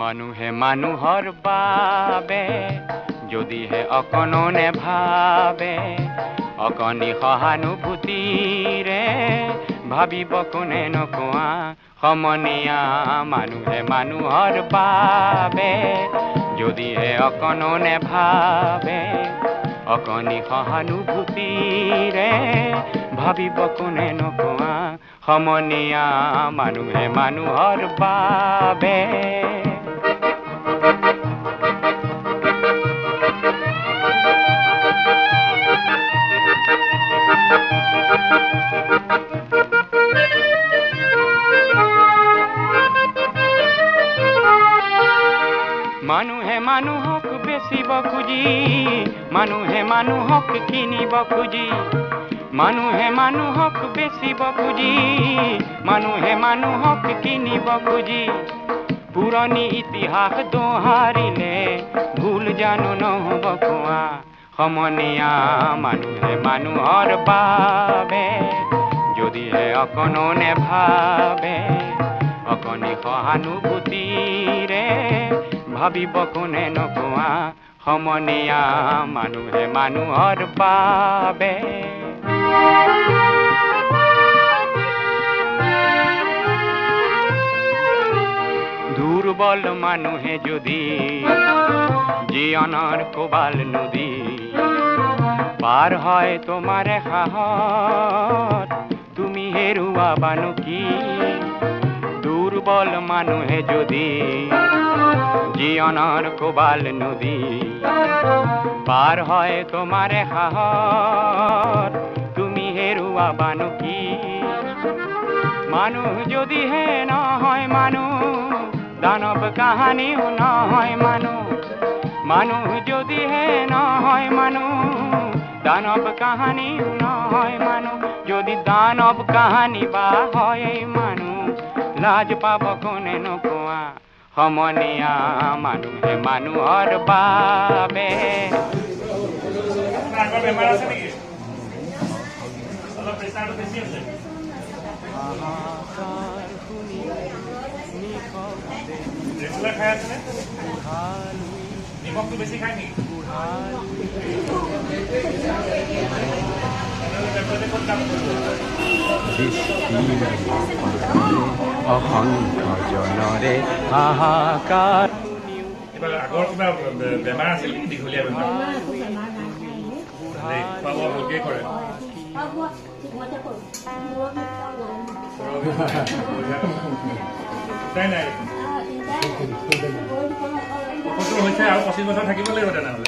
মানুহে মানুহৰ বাবে যদিহে অকণো নেভাবে, অকণি সহানুভূতিৰে ভাবিব কোনে নোকোৱা সমনীয়া। মানুহে মানুহৰ বাবে যদিহে অকণো নেভাবে, অকণি সহানুভূতিৰে ভাবিব কোনে নোকোৱা সমনীয়া। মানুহে মানুহৰ বাবে। মানুহে মানুহক বেচিব খুজি, মানুহে মানুহক কিনিব খুজি, মানুহে মানুহক বেচিব খুজি, মানুহে মানুহক কিনিব খুজি, পুৰণি ইতিহাস দোহাৰিলে ভুল জানো নহ'ব কোৱা সমনীয়া। মানুহে মানুহৰ বাবে যদিহে অকণো নেভাবে, অকণি সহানুভূতিৰে ভাবিব কোনে নোকোৱা সমনীয়া। মানুহে মানুহৰ বাবে। দুৰ্বল মানুহে যদি জীৱনৰ কোবাল নদী পাৰ হয় তোমাৰ সাহত, তুমি হেৰুৱাবানো কি? দুৰ্বল মানুহে যদি জীৱনৰ কোবাল নদী পাৰ হয় তোমাৰ সাহত, তুমি হেৰুৱাবানো কি? মানুহ যদিহে নহয় মানুহ, দানৱ কাহানিও নহয় মানুহ। মানুহ যদিহে নহয় মানুহ, দানৱ কাহানিও নহয় মানুহ। যদি দানৱ কাহানি বা হয় মানুহ, লাজ পাব কোনে নোকোৱা সমনীয়া। মানুহে মানুহৰ বাবে। আগৰ বেমাৰ আছে নেকি? অলপ প্ৰেছাৰটো বেছি আছে। হাহাকাৰ শুনি নিশব্দে ৰেগুলাৰ খাই আছেনে? বুঢ়ালুই নিমখটো বেছি খায় নেকি? বুঢ়ালুই তেনেহ'লে টেবলেটে ক'ত কাম কৰিব? সৃষ্টিৰ অসংখ্য জনৰে হাহাকাৰ শুনিও কিবা আগৰ কিবা বেমাৰ আছিল নেকি? দীঘলীয়া বেমাৰ? দেই, খোৱা বোৱা ভালকে কৰে? চিন্তাই নাই দেখোন। 75 হৈছে আৰু 25 বছৰ থাকিব লাগিব তেনেহ'লে।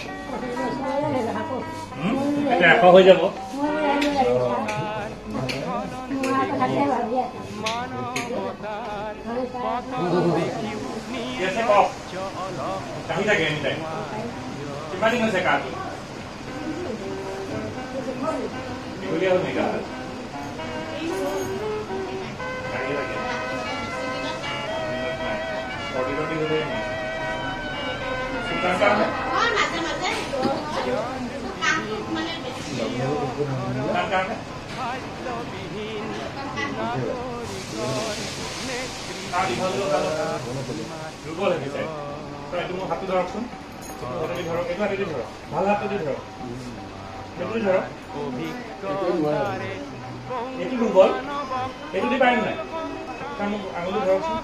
হুম? এতিয়া 100 হৈ যাব। মানৱতাৰ পতন দেখিও কি আছে কওক। কাহি থাকে এনি টাইম। কিমান দিন হৈছে কাহটো? দীঘলীয়া হ'ল নেকি কাহটো? কাহি থাকে। দিনত নাই। চৰ্দি তৰ্দি হৈ থাকে নেকি? শুকান কাহ নে? শুকান কাহ নে? খাদ্যবিহীন নাগৰিকৰ কাহ দীঘল দীঘল কাহ দুৰ্বল হৈ গৈছে। তই এইটো মোৰ হাতটো ধৰকচোন। এইটো হাতেদি ধৰক, এইটো হাতেদি ধৰক, ভাল হাতটো দি ধৰক, সেইটো দি ধৰক। অভিজ্ঞতাৰে এইটো দুৰ্বল, এইটো দি পাৰিম নাই? তাৰ মোক আঙুলি ধৰকচোন,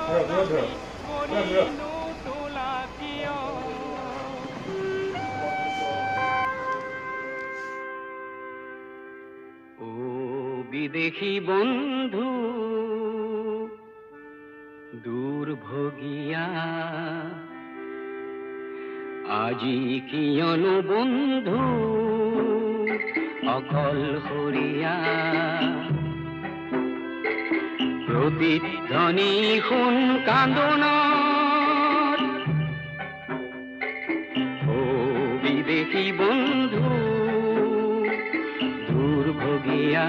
ধৰক, দূৰত ধৰক, পুৰা দূৰত। নোতোলা কিয়? ও বিদেশী বন্ধু দুৰ্ভগীয়া, আজি কিয়নো বন্ধু অকলশৰীয়া? প্ৰতিধ্বনি শুন কান্দোনৰ, ও বিদেশী বন্ধু দুৰ্ভগীয়া।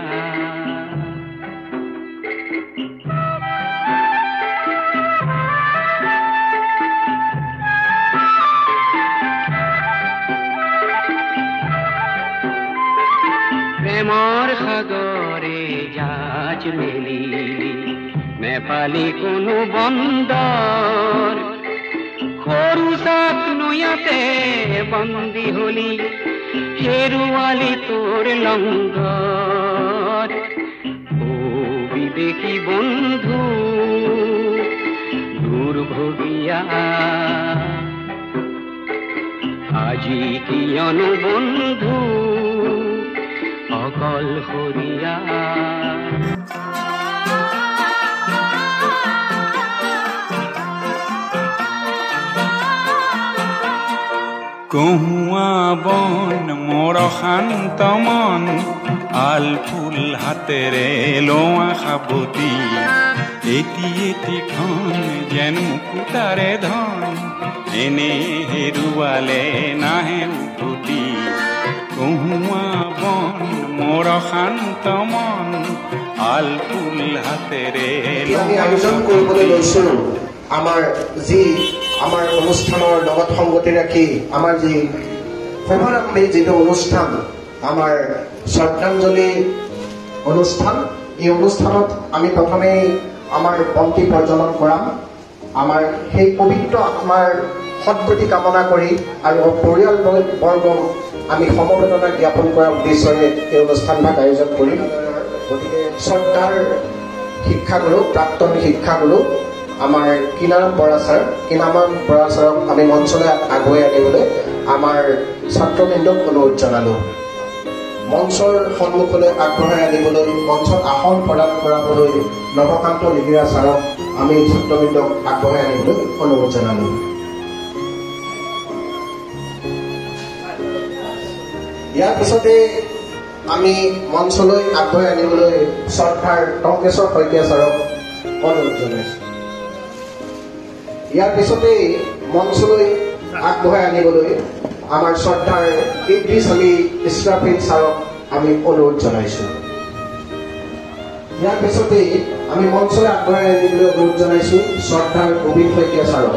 প্ৰেমৰ সাগৰে জাজ মেলিলি নেপালী কোনো বন্দৰ, মায়াতে বন্দী হলি হেৰুৱালি তোৰ লংগৰ। ও বিদেশী বন্ধু দুৰ্ভগীয়া, আজি কিয়নো বন্ধু অকলশৰীয়া। কহুৱা বন মোৰ শান্ত মন, আল ফুল হাতেৰে লোৱা সাৱটি, এটি এটিখন যেন মুকুতাৰে ধন, এনে হেৰুৱালে নাহে উভতি। কহুৱা বন মোৰ শান্ত মন, আল ফুল হাতেৰে। আমি আয়োজন কৰিবলৈ লৈছোঁ আমাৰ যি আমাৰ অনুষ্ঠানৰ লগত সংগতি ৰাখি আমাৰ যি শুভাৰম্ভী যিটো অনুষ্ঠান, আমাৰ শ্ৰদ্ধাঞ্জলি অনুষ্ঠান, এই অনুষ্ঠানত আমি প্ৰথমেই আমাৰ বন্তি প্ৰজ্বলন কৰাম। আমাৰ সেই পবিত্ৰ আত্মাৰ সদ্গতি কামনা কৰি আৰু পৰিয়াল বৰ্গ আমি সমবেদনা জ্ঞাপন কৰাৰ উদ্দেশ্যৰে এই অনুষ্ঠানভাগ আয়োজন কৰিম। গতিকে শ্ৰদ্ধাৰ শিক্ষাগুৰু, প্ৰাক্তন শিক্ষাগুৰু আমাৰ কিনাৰাম বৰা ছাৰ, কিনাৰাম বৰা ছাৰক আমি মঞ্চলৈ আগুৱাই আনিবলৈ আমাৰ ছাত্ৰবৃন্দক অনুৰোধ জনালোঁ। মঞ্চৰ সন্মুখলৈ আগবঢ়াই আনিবলৈ, মঞ্চত আসন প্ৰদান কৰাবলৈ নৱকান্ত লিগিৰা ছাৰক আমি ছাত্ৰবৃন্দক আগবঢ়াই আনিবলৈ অনুৰোধ জনালোঁ। ইয়াৰ পিছতে আমি মঞ্চলৈ আগবঢ়াই আনিবলৈ শ্ৰদ্ধাৰ টংকেশ্বৰ শইকীয়া ছাৰক অনুৰোধ জনাইছোঁ। ইয়াৰ পিছতেই মঞ্চলৈ আগবঢ়াই আনিবলৈ আমাৰ শ্ৰদ্ধাৰ ইদ্ৰিছ আলী ইছৰাফিল ছাৰক আমি অনুৰোধ জনাইছোঁ। ইয়াৰ পিছতেই আমি মঞ্চলৈ আগবঢ়াই আনিবলৈ অনুৰোধ জনাইছোঁ শ্ৰদ্ধাৰ গোবিন্দ শইকীয়া ছাৰক,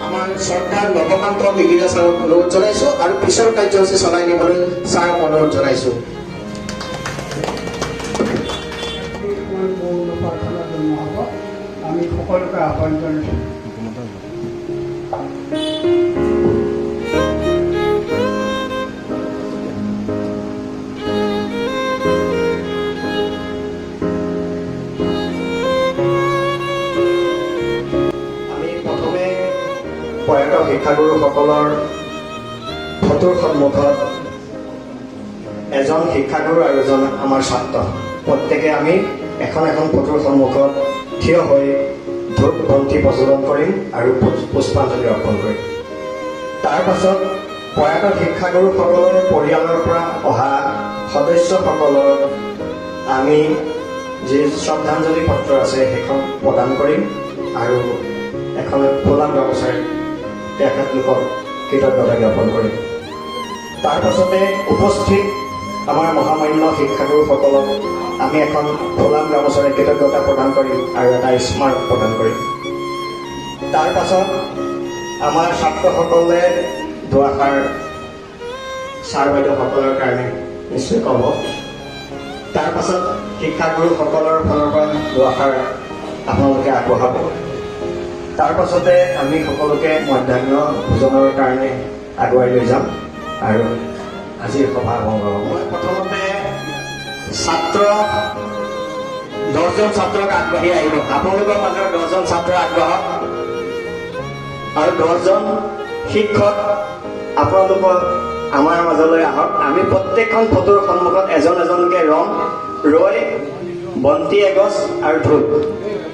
আমাৰ শ্ৰদ্ধাৰ নৱকান্ত লিগিৰা ছাৰক অনুৰোধ জনাইছোঁ আৰু পিছৰ কাৰ্যসূচী চলাই নিবলৈ ছাৰক অনুৰোধ জনাইছোঁ। প্ৰাৰ্থনা জনোৱা হ'ব, আমি সকলোকে আহ্বান জনাইছোঁ। আমি প্ৰথমে প্ৰয়াত শিক্ষাগুৰুসকলৰ ফটোৰ সন্মুখত এজন শিক্ষাগুৰু আৰু এজন আমাৰ ছাত্ৰ, প্ৰত্যেকে আমি এখন এখন ফটোৰ সন্মুখত থিয় হৈ ধূপ বন্তি প্ৰজ্বলন কৰিম আৰু পুষ্পাঞ্জলি অৰ্পণ কৰিম। তাৰ পাছত প্ৰয়াত শিক্ষাগুৰুসকলৰ পৰিয়ালৰ পৰা অহা সদস্যসকলৰ আমি যি শ্ৰদ্ধাঞ্জলি পত্ৰ আছে সেইখন প্ৰদান কৰিম আৰু এখন ফুলাম গামোচাৰে তেখেতলোকক কৃতজ্ঞতা জ্ঞাপন কৰিম। তাৰ পাছতে উপস্থিত আমাৰ মহামান্য শিক্ষাগুৰুসকলক আমি এখন ফুলাম গামোচাৰে কৃতজ্ঞতা প্ৰদান কৰিম আৰু এটা স্মাৰক প্ৰদান কৰিম। তাৰ পাছত আমাৰ ছাত্ৰসকলে দুআষাৰ ছাৰ বাইদেউসকলৰ কাৰণে নিশ্চয় ক'ব। তাৰ পাছত শিক্ষাগুৰুসকলৰ ফালৰ পৰা দুআষাৰ আপোনালোকে আগবঢ়াব। তাৰ পাছতে আমি সকলোকে মধ্যাহ্ন ভোজনৰ কাৰণে আগুৱাই লৈ যাম আৰু আজিৰ সভা ভংগ হ'ব। মই প্ৰথমতে ছাত্ৰ 10জন ছাত্ৰক আগবাঢ়ি আহিব। আপোনালোকৰ মাজৰ 10জন ছাত্ৰ আগবাঢ়ক আৰু 10জন শিক্ষক আপোনালোকৰ আমাৰ মাজলৈ আহক। আমি প্ৰত্যেকখন ফটোৰ সন্মুখত এজন এজনকে ৰং ৰৈ বন্তি এগছ আৰু ধূপ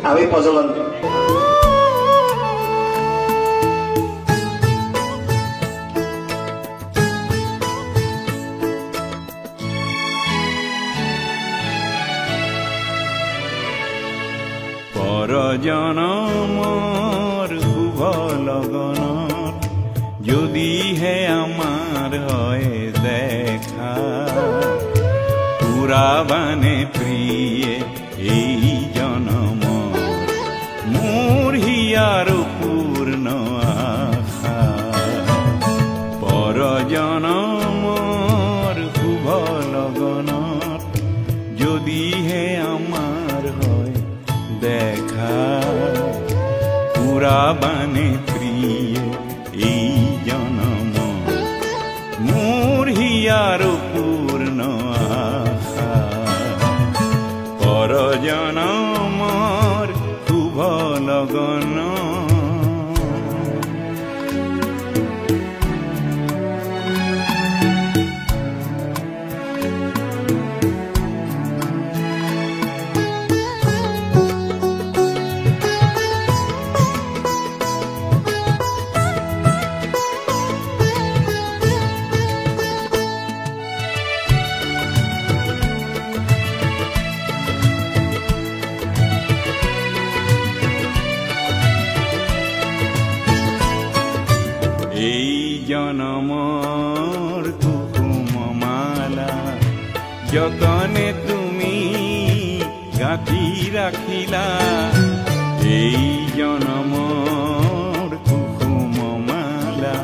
আমি প্ৰজ্বলন কৰিম। পৰজনমৰ শুভ লগনত যদিহে আমাৰ হয় দেখা, পুৰাবানে প্ৰিয়ে এই জনমৰ মোৰ হিয়াৰ পূৰ্ণ আশা। পৰজনমৰ শুভ লগনত যদিহে আমাৰ হয় দেখা, পুৰাবানে প্ৰিয়ে এই জন এই জনমৰ কুসুমমালা যতনে তুমি গাঁথি ৰাখিলা। এই জনমৰ কুসুমমালা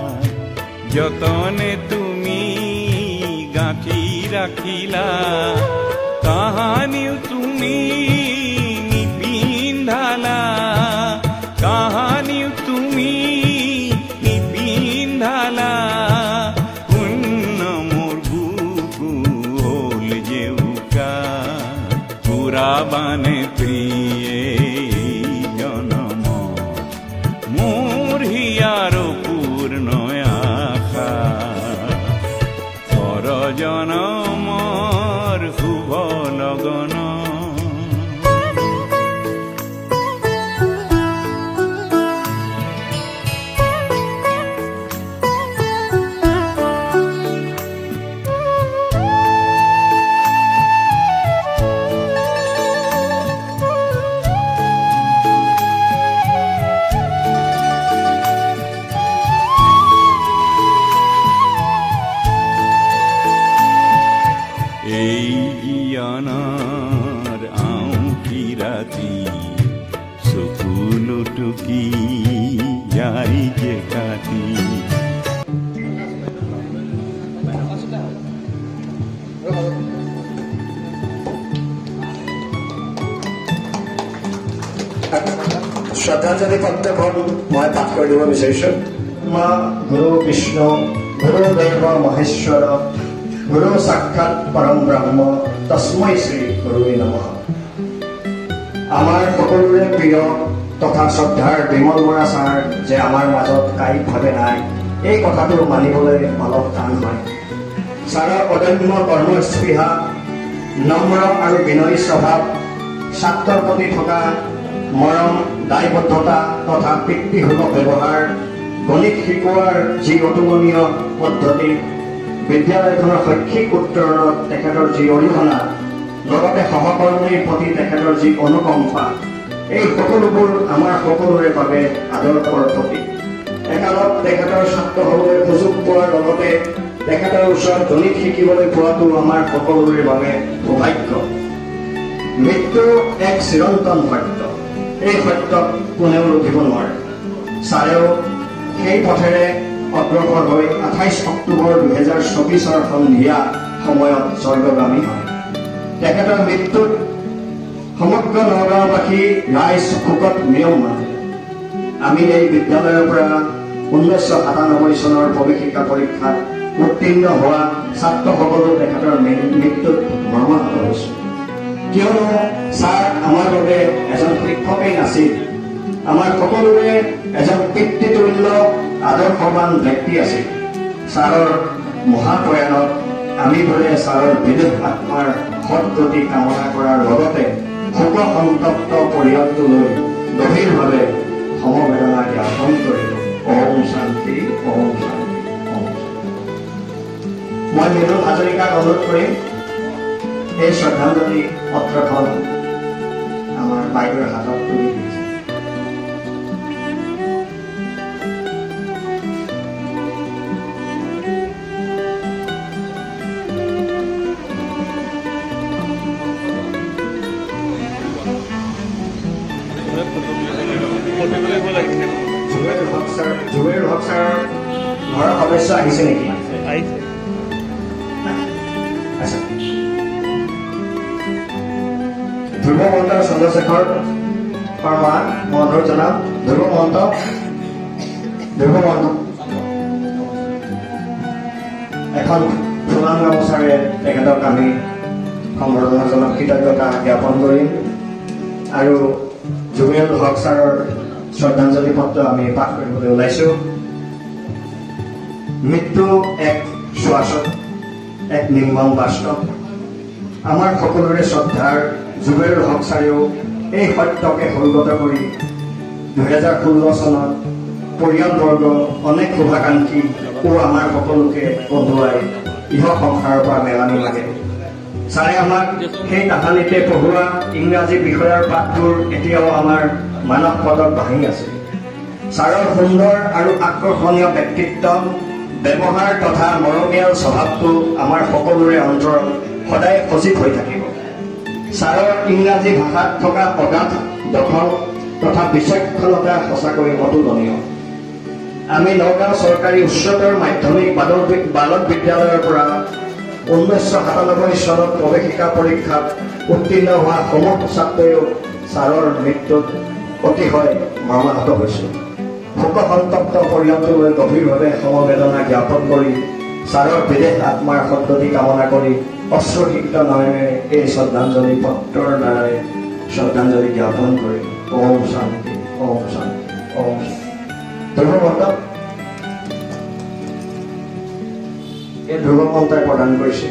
যতনে তুমি গাঁথি ৰাখিলা। কাহানিও তুমি নিপিন্ধালা, কাহানিও তুমি নিপিন্ধালা। শূন্য মোৰ বুকু হ'ল জেউকা, পুৰাবানে প্ৰিয়ে জনম মোৰ হিয়াৰ পূৰ্ণ আশা। পৰ জনমৰ শুভ লগন। এই জীৱনৰ আউকি ৰাতি চকুলো টুকি যায় যে কাটি। শ্ৰদ্ধাঞ্জলি পত্ৰখন মই পাঠ কৰি দিব বিচাৰিছোঁ। মা গুৰু বিষ্ণু গুৰু দেৱ মহেশ্বৰ গুৰু সাক্ষাৎ পৰম ব্ৰহ্ম তস্মৈ শ্ৰী গুৰুৱে নমঃ। আমাৰ সকলোৰে প্ৰিয় তথা শ্ৰদ্ধাৰ বিমল বৰা ছাৰ যে আমাৰ মাজত কায়িকভাৱে নাই, এই কথাটো মানিবলৈ অলপ টান হয়। ছাৰৰ অদম্য কৰ্মস্পৃহা, নম্ৰ আৰু বিনয়ী স্বভাৱ, ছাত্ৰৰ প্ৰতি থকা মৰম, দায়বদ্ধতা তথা পিতৃসুলভ ব্যৱহাৰ, গণিত শিকোৱাৰ যি অতুলনীয় পদ্ধতি, বিদ্যালয়খনৰ শৈক্ষিক উত্তৰণত তেখেতৰ যি অৰিহণা, লগতে সহকৰ্মীৰ প্ৰতি তেখেতৰ যি অনুকম্পা, এই সকলোবোৰ আমাৰ সকলোৰে বাবে আদৰ্শৰ প্ৰতীক। একালত তেখেতৰ ছাত্ৰ হ'বলৈ সুযোগ পোৱাৰ লগতে তেখেতৰ ওচৰত গণিত শিকিবলৈ পোৱাটো আমাৰ সকলোৰে বাবে সৌভাগ্য। মৃত্যু এক চিৰন্তন সত্য, এই সত্যক কোনেও ৰুধিব নোৱাৰে। ছাৰেও সেই পথেৰে অগ্ৰসৰ হৈ 28 অক্টোবৰ 2024 সন্ধিয়া সময়ত স্বৰ্গগামী হয়। তেখেতৰ মৃত্যুত সমগ্ৰ নগাঁওবাসী ৰাইজ শোকত ম্ৰিয়মান। আমি এই বিদ্যালয়ৰ পৰা 1997 চনৰ প্ৰৱেশিকা পৰীক্ষাত উত্তীৰ্ণ হোৱা ছাত্ৰসকলো তেখেতৰ মৃত্যুত মৰ্মাহত হৈছোঁ। কিয়নো ছাৰ আমাৰ বাবে এজন শিক্ষকেই নাছিল, আমাৰ সকলোৰে এজন পিতৃতুল্য আদৰ্শৱান ব্যক্তি আছিল। ছাৰৰ মহাপ্ৰয়াণত আমিবোৰে ছাৰৰ বিদেশ আত্মাৰ সদ্গতি কামনা কৰাৰ লগতে শোক সন্তপ্ত পৰিয়ালটোলৈ গভীৰভাৱে সমবেদনা জ্ঞাপন কৰিলোঁ। ওম শান্তি, ওম শান্তি, ওম শান্তি। মই মৃদুল হাজৰিকাক অনুৰোধ কৰিম এই শ্ৰদ্ধাঞ্জলি পত্ৰখন আমাৰ বাইদেউৰ হাতত তুলি দিছে। জুবেৰ হক ছাৰৰ ঘৰৰ সদস্য আহিছে নেকি? আহিছে। আচ্ছা, ধ্ৰুৱ মহন্ত আৰু চন্দ্ৰশেখৰ শৰ্মা, মই অনুৰোধ জনাম। ধ্ৰুৱ মহন্ত, ধ্ৰুৱ মহন্ত এখন ফুলাম গামোচাৰে তেখেতক আমি সম্বৰ্ধনা জনাম, কৃতজ্ঞতা জ্ঞাপন কৰিম। আৰু জুবেৰ হক ছাৰৰ শ্ৰদ্ধাঞ্জলি পত্ৰ আমি পাঠ কৰিবলৈ ওলাইছোঁ। মৃত্যু এক শ্বাসত, এক নিৰ্মম বাস্তৱ। আমাৰ সকলোৰে শ্ৰদ্ধাৰ জুবেৰ হক ছাৰেও এই সত্যকে সৰ্গত কৰি 2016 চনত পৰিয়ালবৰ্গ, অনেক শুভাকাংক্ষী ও আমাৰ সকলোকে কন্দুৱাই ইহ সংসাৰৰ পৰা মেলানি লাগে। ছাৰে আমাক সেই তাহানিতে পঢ়োৱা ইংৰাজী বিষয়ৰ পাঠবোৰ এতিয়াও আমাৰ মানস পদত ভাঙি আছে। ছাৰৰ সুন্দৰ আৰু আকৰ্ষণীয় ব্যক্তিত্ব, ব্যৱহাৰ তথা মৰমীয়াল স্বভাৱটো আমাৰ সকলোৰে অন্তৰত সদায় সজীৱ হৈ থাকিব। ছাৰৰ ইংৰাজী ভাষাত থকা অগাধ দখল তথা বিচক্ষণতা সঁচাকৈ অতুলনীয়। আমি নগাঁও চৰকাৰী উচ্চতৰ মাধ্যমিক বালক বিদ্যালয়ৰ পৰা 1997 চনত প্ৰৱেশিকা পৰীক্ষাত উত্তীৰ্ণ হোৱা সমূহ ছাত্ৰইও ছাৰৰ মৃত্যুত অতিশয় মৰ্মাহত হৈছোঁ। শোকসন্তপ্ত পৰিয়ালটোলৈ গভীৰভাৱে সমবেদনা জ্ঞাপন কৰি ছাৰৰ বিদেশ আত্মাৰ সদ্গতি কামনা কৰি অশ্ৰুসিক্ত নয়নেৰে এই শ্ৰদ্ধাঞ্জলি পত্ৰৰ দ্বাৰাই শ্ৰদ্ধাঞ্জলি জ্ঞাপন কৰি ওম শান্তি, ওম শান্তি, ওম শান্তি। ধ্ৰুৱ এই ধ্ৰুৱ মন্ত্ৰাই প্ৰদান কৰিছে।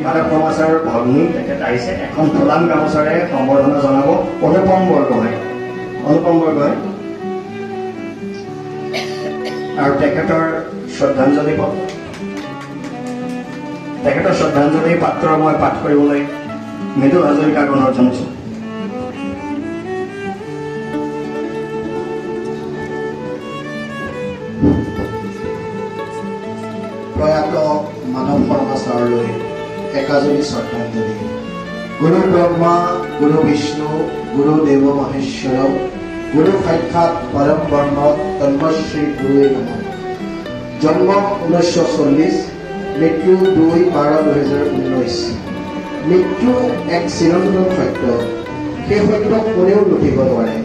মাধৱ শৰ্মা ছাৰৰ ভগ্নী তেখেত আহিছে, এখন ফুলাম গামোচাৰে সম্বৰ্ধনা জনাব অনুপম বৰগোহাঁই। অনুপম বৰগোহাঁই আৰু তেখেতৰ শ্ৰদ্ধাঞ্জলি পত্ৰ, তেখেতৰ শ্ৰদ্ধাঞ্জলি পাত্ৰ মই পাঠ কৰিবলৈ মৃদুল হাজৰিকাক অনুৰোধ জনাইছোঁ। প্ৰয়াত মাধৱ শৰ্মা ছাৰলৈ একাজলি শ্ৰদ্ধাঞ্জলি। গুৰু ব্ৰহ্মা গুৰু বিষ্ণু গুৰু দেৱ মহেশ্বৰ গুৰু সাক্ষাৎ পৰম ব্ৰহ্ম তন্মশ্ৰী গুৰুৱে নমঃ। জন্ম 1940, মৃত্যু 2/12/2019। মৃত্যু এক চিৰন্তন সত্য, সেই সত্যক কোনেও লুটিব নোৱাৰে।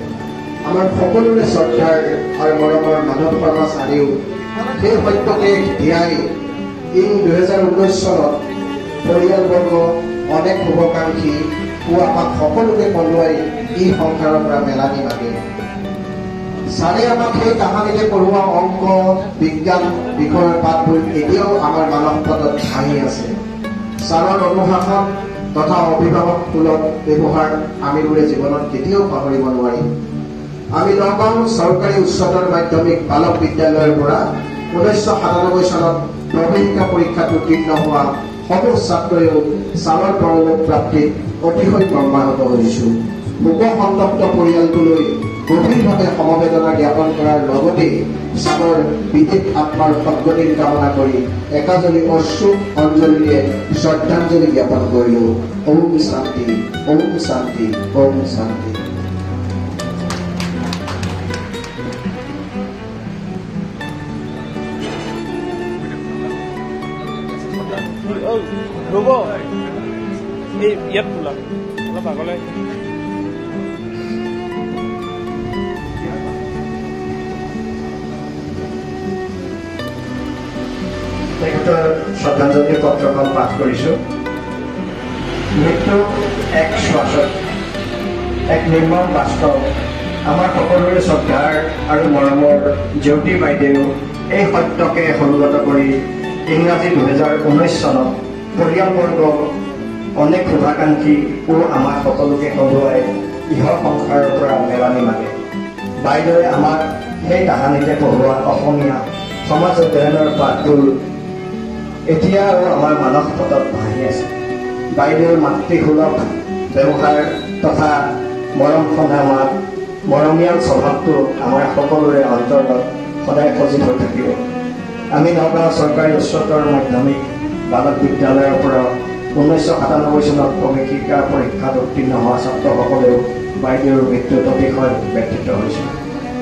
আমাৰ সকলোৰে শ্ৰদ্ধাৰ আৰু মৰমৰ মাধৱ শৰ্মা ছাৰেও সেই সত্যকে ধিয়াই ইন 2019 চনত পৰিয়ালবৰ্গ, অনেক শুভাকাংক্ষী ও আমাক সকলোকে কন্দুৱাই ই সংসাৰৰ পৰা মেলানি মাগে। ছাৰে আমাক সেই তাহানিতে পঢ়োৱা অংক, বিজ্ঞান বিষয়ৰ পাঠবোৰ এতিয়াও আমাৰ মানস পটত ভাঁহি আছে। ছাৰৰ অনুশাসন তথা অভিভাৱক সুলভ ব্যৱহাৰ আমিবোৰে জীৱনত কেতিয়াও পাহৰিব নোৱাৰিম। আমি নগাঁও চৰকাৰী উচ্চতৰ মাধ্যমিক বালক বিদ্যালয়ৰ পৰা 1997 চনত প্ৰৱেশিকা পৰীক্ষাত উত্তীৰ্ণ হোৱা সমূহ ছাত্ৰইও ছাৰৰ পৰলোক প্ৰাপ্তিত অতিশয় মৰ্মাহত হৈছোঁ। শোক সন্তপ্ত পৰিয়ালটোলৈ গভীৰভাৱে সমবেদনা জ্ঞাপন কৰাৰ লগতে ছাৰৰ বিদেশ আত্মাৰ সদ্গতিৰ কামনা কৰি একাজলি অশ্ৰু অঞ্জলিৰে শ্ৰদ্ধাঞ্জলি জ্ঞাপন কৰিলোঁ। ওম শান্তি, ওম শান্তি, ওম শান্তি। ধ্ৰুৱ, এই ইয়াত তোলা অলপ আগলৈ। তেখেতৰ শ্ৰদ্ধাঞ্জলি পত্ৰখন পাঠ কৰিছোঁ। মৃত্যু এক শ্বাসত, এক নিৰ্মম বাস্তৱ। আমাৰ সকলোৰে শ্ৰদ্ধাৰ আৰু মৰমৰ জেউতি বাইদেউ এই সত্যকে সন্মত কৰি ইংৰাজী 2019 চনত পৰিয়ালবৰ্গ, অনেক শুভাকাংক্ষী ও আমাক সকলোকে কন্দুৱাই ইহ সংসাৰৰ পৰা মেলানি মাগে। বাইদেৱে আমাক সেই তাহানিতে পঢ়োৱা অসমীয়া সমাজ অধ্যয়নৰ পাঠবোৰ এতিয়া আৰু আমাৰ মানস পটত ভাঁহি আছে। বাইদেউৰ মাতৃসুলভ ব্যৱহাৰ তথা মৰম সনা মাত, মৰমীয়াল স্বভাৱটো আমাৰ সকলোৰে অন্তৰত সদায় সজীৱ হৈ থাকিব। আমি নগাঁও চৰকাৰী উচ্চতৰ মাধ্যমিক বালক বিদ্যালয়ৰ পৰা 1997 চনত প্ৰৱেশিকা পৰীক্ষাত উত্তীৰ্ণ হোৱা ছাত্ৰসকলেও বাইদেউৰ মৃত্যুত অতিশয় ব্যথিত হৈছে।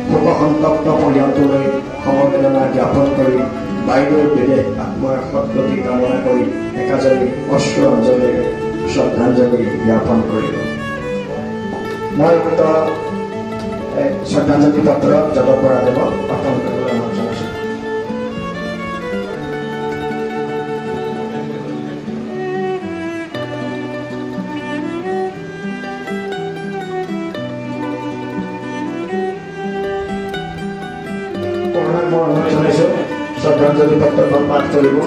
শোকসন্তপ্ত পৰিয়ালটোলৈ সমবেদনা জ্ঞাপন কৰি বাইদেউৰ বিদেশ আত্মাৰ সদ্গতি কামনা কৰি একাজলি অশ্ৰু অঞ্জলিৰে শ্ৰদ্ধাঞ্জলি জ্ঞাপন কৰিলোঁ। মই উক্ত শ্ৰদ্ধাঞ্জলি পত্ৰ যাদৱ বৰাদেৱক অৰ্পণ কৰিবলৈ অনুৰোধ জনাইছোঁ। মই অনুৰোধ জনাইছোঁ শ্ৰদ্ধাঞ্জলি পত্ৰখন পাঠ কৰিব।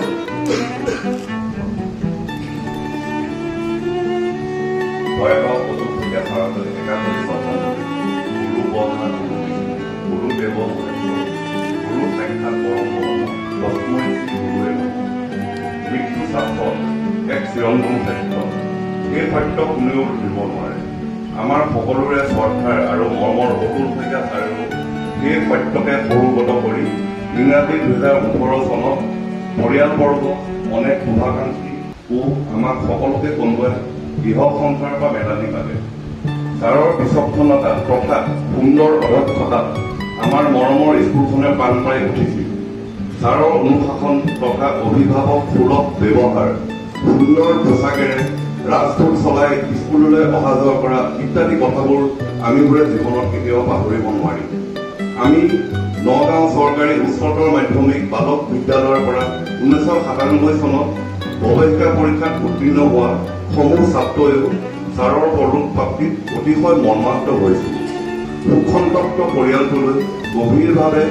গুৰু সাক্ষাৎ পৰম ব্ৰহ্ম তস্মৈ শ্ৰী গুৰুৱে নমঃ। মৃত্যু শ্বাসত এক চিৰন্তন সত্য। সেই সত্য কোনেও ৰুধিব নোৱাৰে। আমাৰ সকলোৰে শ্ৰদ্ধাৰ আৰু মৰমৰ অতুল শইকীয়া ছাৰেও সেই সত্যকে সৰুগত কৰি ইংৰাজী 2018 চনত পৰিয়ালবৰ্গ, অনেক শুভাকাংক্ষী ও আমাক সকলোকে কন্দুৱাই গৃহ সংসাৰৰ পৰা মেলানি পালে। ছাৰৰ বিচক্ষণতা তথা সুন্দৰ অধ্যক্ষতাত আমাৰ মৰমৰ স্কুলখনে প্ৰাণ পাই উঠিছিল। ছাৰৰ অনুশাসন তথা অভিভাৱক সুলভ ব্যৱহাৰ, সুন্দৰ পোছাকেৰে ৰাজপথ চলাই স্কুললৈ অহা যোৱা কৰা ইত্যাদি কথাবোৰ আমিবোৰে জীৱনত কেতিয়াও পাহৰিব নোৱাৰিম। আমি নগাঁও চৰকাৰী উচ্চতৰ মাধ্যমিক বালক বিদ্যালয়ৰ পৰা 1997 চনত প্ৰৱেশিকা পৰীক্ষাত উত্তীৰ্ণ হোৱা সমূহ ছাত্ৰইও ছাৰৰ পৰলোক প্ৰাপ্তিত অতিশয় মৰ্মাহত হৈছিল। শোকসন্তপ্ত পৰিয়ালটোলৈ গভীৰভাৱে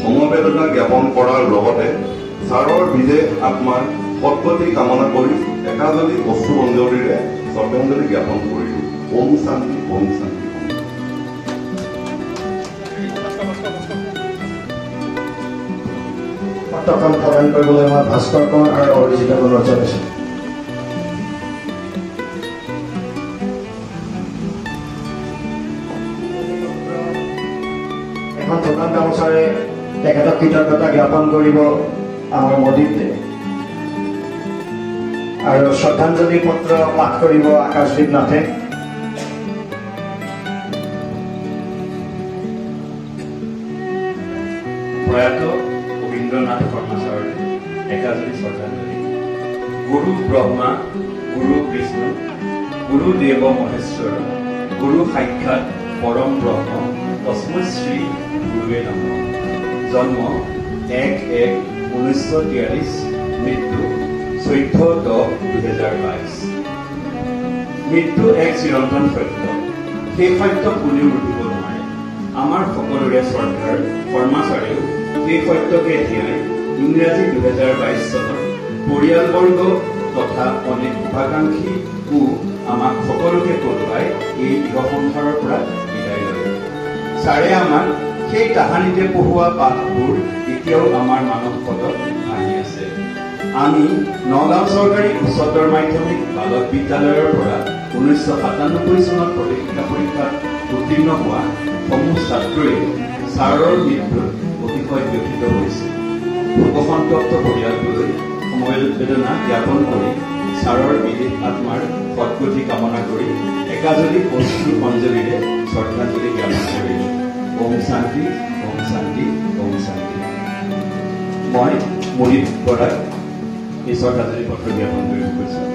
সমবেদনা জ্ঞাপন কৰাৰ লগতে ছাৰৰ বিদেশ আত্মাৰ সদ্গতি কামনা কৰি একাজলি অশ্ৰু অঞ্জলিৰে শ্ৰদ্ধাঞ্জলি জ্ঞাপন কৰিলোঁ। ওম শান্তি, ওম শান্তি। পত্ৰখন প্ৰদান কৰিবলৈ মই ভাস্কৰ কোঁৱৰ আৰু অৰিজিতক অনুৰোধ জনাইছোঁ। এখন দোকান গামোচাৰে তেখেতক কৃতজ্ঞতা জ্ঞাপন কৰিব আমাৰ মদিতে আৰু শ্ৰদ্ধাঞ্জলি পত্ৰ পাঠ কৰিব আকাশদীপ নাথে। প্ৰয়াত অবীন্দ্ৰনাথ শৰ্মা ছাৰলৈ একাজলি শ্ৰদ্ধাঞ্জলি। গুৰু ব্ৰহ্মা, গুৰু বিষ্ণু, গুৰু দেৱ মহেশ্বৰ, গুৰু সাক্ষাৎ পৰম ব্ৰহ্ম, তস্মৈ শ্ৰী গুৰুৱে নমঃ। জন্ম 1/1/1943, মৃত্যু 14/10/2022। মৃত্যু এক চিৰন্তন সত্য। সেই সত্য কোনেও ৰুধিব নোৱাৰে। আমাৰ সকলোৰে শ্ৰদ্ধাৰ শৰ্মা ছাৰেও সেই সত্যকে ধিয়াই ইংৰাজী 2022 চনত পৰিয়ালবৰ্গ তথা অনেক শুভাকাংক্ষী ও আমাক সকলোকে কন্দুৱাই এই ইহ সংসাৰৰ পৰা বিদায় লয়। ছাৰে আমাক সেই তাহানিতে পঢ়োৱা পাঠবোৰ এতিয়াও আমাৰ মানস পটত ভাঁহি আছে। আমি নগাঁও চৰকাৰী উচ্চতৰ মাধ্যমিক বালক বিদ্যালয়ৰ পৰা 1997 চনত প্ৰৱেশিকা পৰীক্ষাত উত্তীৰ্ণ হোৱা সমূহ ছাত্ৰই ছাৰৰ মৃত্যুত অতিশয় ব্যথিত হৈছে। শোকসন্তপ্ত পৰিয়ালটোলৈ সমবেদনা জ্ঞাপন কৰি ছাৰৰ বিদেশ আত্মাৰ সদ্গতি কামনা কৰি একাজলি অশ্ৰু অঞ্জলিৰে শ্ৰদ্ধাঞ্জলি জ্ঞাপন কৰিলোঁ। ওম শান্তি, ওম শান্তি, ওম শান্তি। মই মুনিপ বৰাক এই শ্ৰদ্ধাঞ্জলি পত্ৰ জ্ঞাপন কৰিব খুজিছোঁ।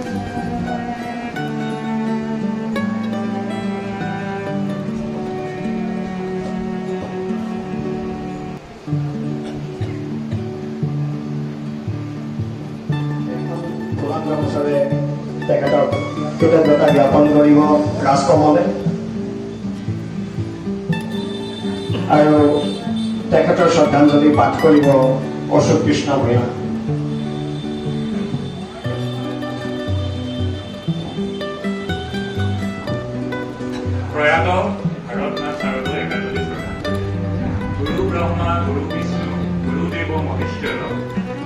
গামোচাৰে তেখেতক কৃতজ্ঞতা জ্ঞাপন কৰিব ৰাজকমলে আৰু তেখেতৰ শ্ৰদ্ধাঞ্জলি পাঠ কৰিব অশোক কৃষ্ণ ভূঞা। প্ৰয়াত ভাৰতনাথ ছাৰলৈ একাজলি শ্ৰদ্ধাঞ্জলি। গুৰু ব্ৰহ্মা, গুৰু বিষ্ণু, গুৰুদেৱ মহেশ্বৰ,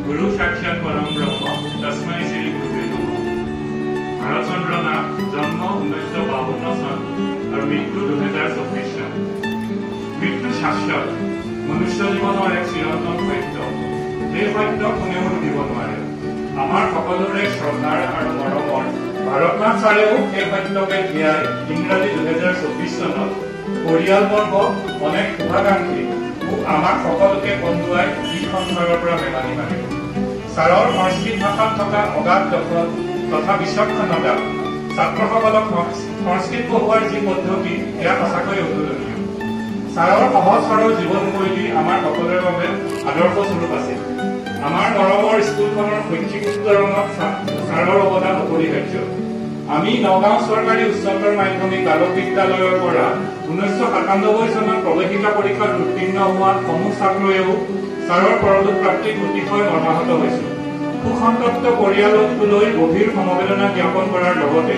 গুৰু সাক্ষাৎ পৰম ব্ৰহ্ম, তস্মৈ শ্ৰী গুৰুৱে নমঃ। ভাৰতচন্দ্ৰ নাথ জন্ম 1952 চন আৰু মৃত্যু 2024 চন। মৃত্যু শাশ্বত, মনুষ্য জীৱনৰ এক চিৰন্তন সত্য। সেই সত্য কোনেও ৰুধিব নোৱাৰে। আমাৰ সকলোৰে শ্ৰদ্ধাৰ আৰু মৰমৰ ভাৰতনাথ ছাৰেও সেই সত্যকে ধিয়াই ইংৰাজী 2024 চনত পৰিয়ালবৰ্গ, অনেক শুভাকাংক্ষী ও আমাক সকলোকে কন্দুৱাই ই সংসাৰৰ পৰা মেলানি মাৰে। ছাৰৰ সংস্কৃত ভাষাত থকা অগাধ দখল তথা বিচক্ষণতা, ছাত্ৰসকলক সংস্কৃত পঢ়োৱাৰ যি পদ্ধতি, সেয়া সঁচাকৈ অতুলনীয়। ছাৰৰ সহজ সৰল জীৱনশৈলী আমাৰ সকলোৰে বাবে আদৰ্শস্বৰূপ আছিল। আমাৰ মৰমৰ স্কুলখনৰ শৈক্ষিক উত্তৰণত ছাৰৰ অৱদান অপৰিহাৰ্য। আমি নগাঁও চৰকাৰী উচ্চতৰ মাধ্যমিক বালক বিদ্যালয়ৰ পৰা 1997 চনত প্ৰৱেশিকা পৰীক্ষাত উত্তীৰ্ণ হোৱা সমূহ ছাত্ৰয়েও ছাৰৰ পৰলোক প্ৰাপ্তিত অতিশয় মৰ্মাহত হৈছো। সুসন্তপ্ত পৰিয়ালটোলৈ গভীৰ সমবেদনা জ্ঞাপন কৰাৰ লগতে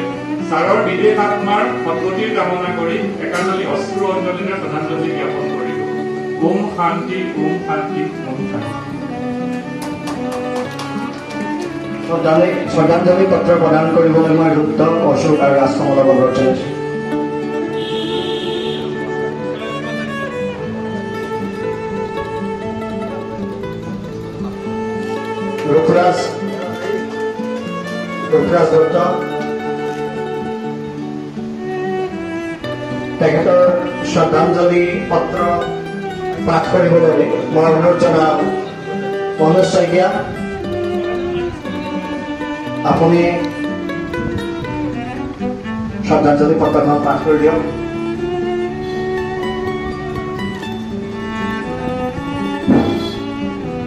ছাৰৰ বিদেশ আত্মাৰ সদ্গতিৰ কামনা কৰি একাজলি অশ্ৰু অঞ্জলিৰে শ্ৰদ্ধাঞ্জলি জ্ঞাপন কৰিলো। ওম শান্তি, ওম শান্তি, ওম শান্তি। শ্ৰদ্ধাঞ্জলি পত্ৰ প্ৰদান কৰিবলৈ মই ৰুদ্ৰ, অশোক আৰু ৰাজকমলক অনুৰোধ জনাইছোঁ। ৰূপৰাজ দত্ত, তেখেতৰ শ্ৰদ্ধাঞ্জলি পত্ৰ পাঠ কৰিবলৈ মই অনুৰোধ জনাম মনোজ শইকীয়া, আপুনি শ্ৰদ্ধাঞ্জলি পত্ৰখন পাঠ কৰি দিয়ক।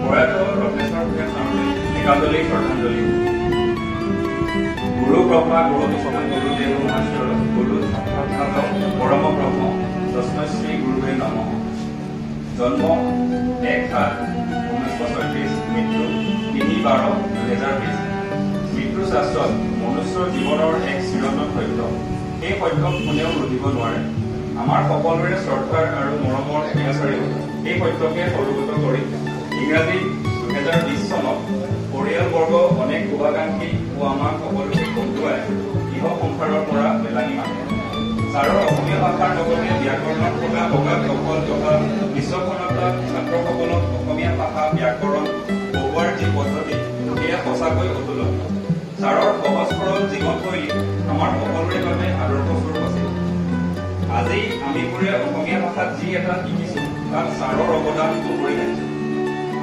প্ৰয়াত ৰত্নেশ্বৰ ভূঞা ছাৰলৈ একাজলি শ্ৰদ্ধাঞ্জলি। গুৰু ব্ৰহ্মা গুৰু বিষ্ণু গুৰু দেৱ মহেশ্বৰ গুৰু সাক্ষাৎ পৰম ব্ৰহ্ম তস্মৈ শ্ৰী গুৰুৱে নমঃ। জন্ম 1/7/1936, মৃত্যু 3/12/2020। মৃত্যু শাস্ত্ৰত মনুষ্যৰ জীৱনৰ এক চিৰন্তন সত্য, সেই সত্যক কোনেও ৰুধিব নোৱাৰে। আমাৰ সকলোৰে শ্ৰদ্ধাৰ আৰু মৰমৰ ভূঞাচাৰেও সেই সত্যকে সৰুগত কৰি ইংৰাজী 2020 চনত পৰিয়ালবৰ্গ অনেক শুভাকাংক্ষী ও আমাক সকলোকে কন্দুৱাই ইহ সংসাৰৰ পৰা মেলানি মাতে। ছাৰৰ অসমীয়া ভাষাৰ লগতে ব্যাকৰণত থকা অগাধ দখল তথা বিচক্ষণতা ছাত্ৰসকলক অসমীয়া ভাষা ব্যাকৰণ পঢ়োৱাৰ যি পদ্ধতি সেয়া সঁচাকৈ অতুলনীয়। ছাৰৰ সহজ সৰল জীৱনশৈলী আমাৰ সকলোৰে বাবে আদৰ্শস্বৰূপ আছিল। আজি আমিবোৰে অসমীয়া ভাষাত যি এটা শিকিছো তাত ছাৰৰ অৱদান অপৰিহাৰ্য।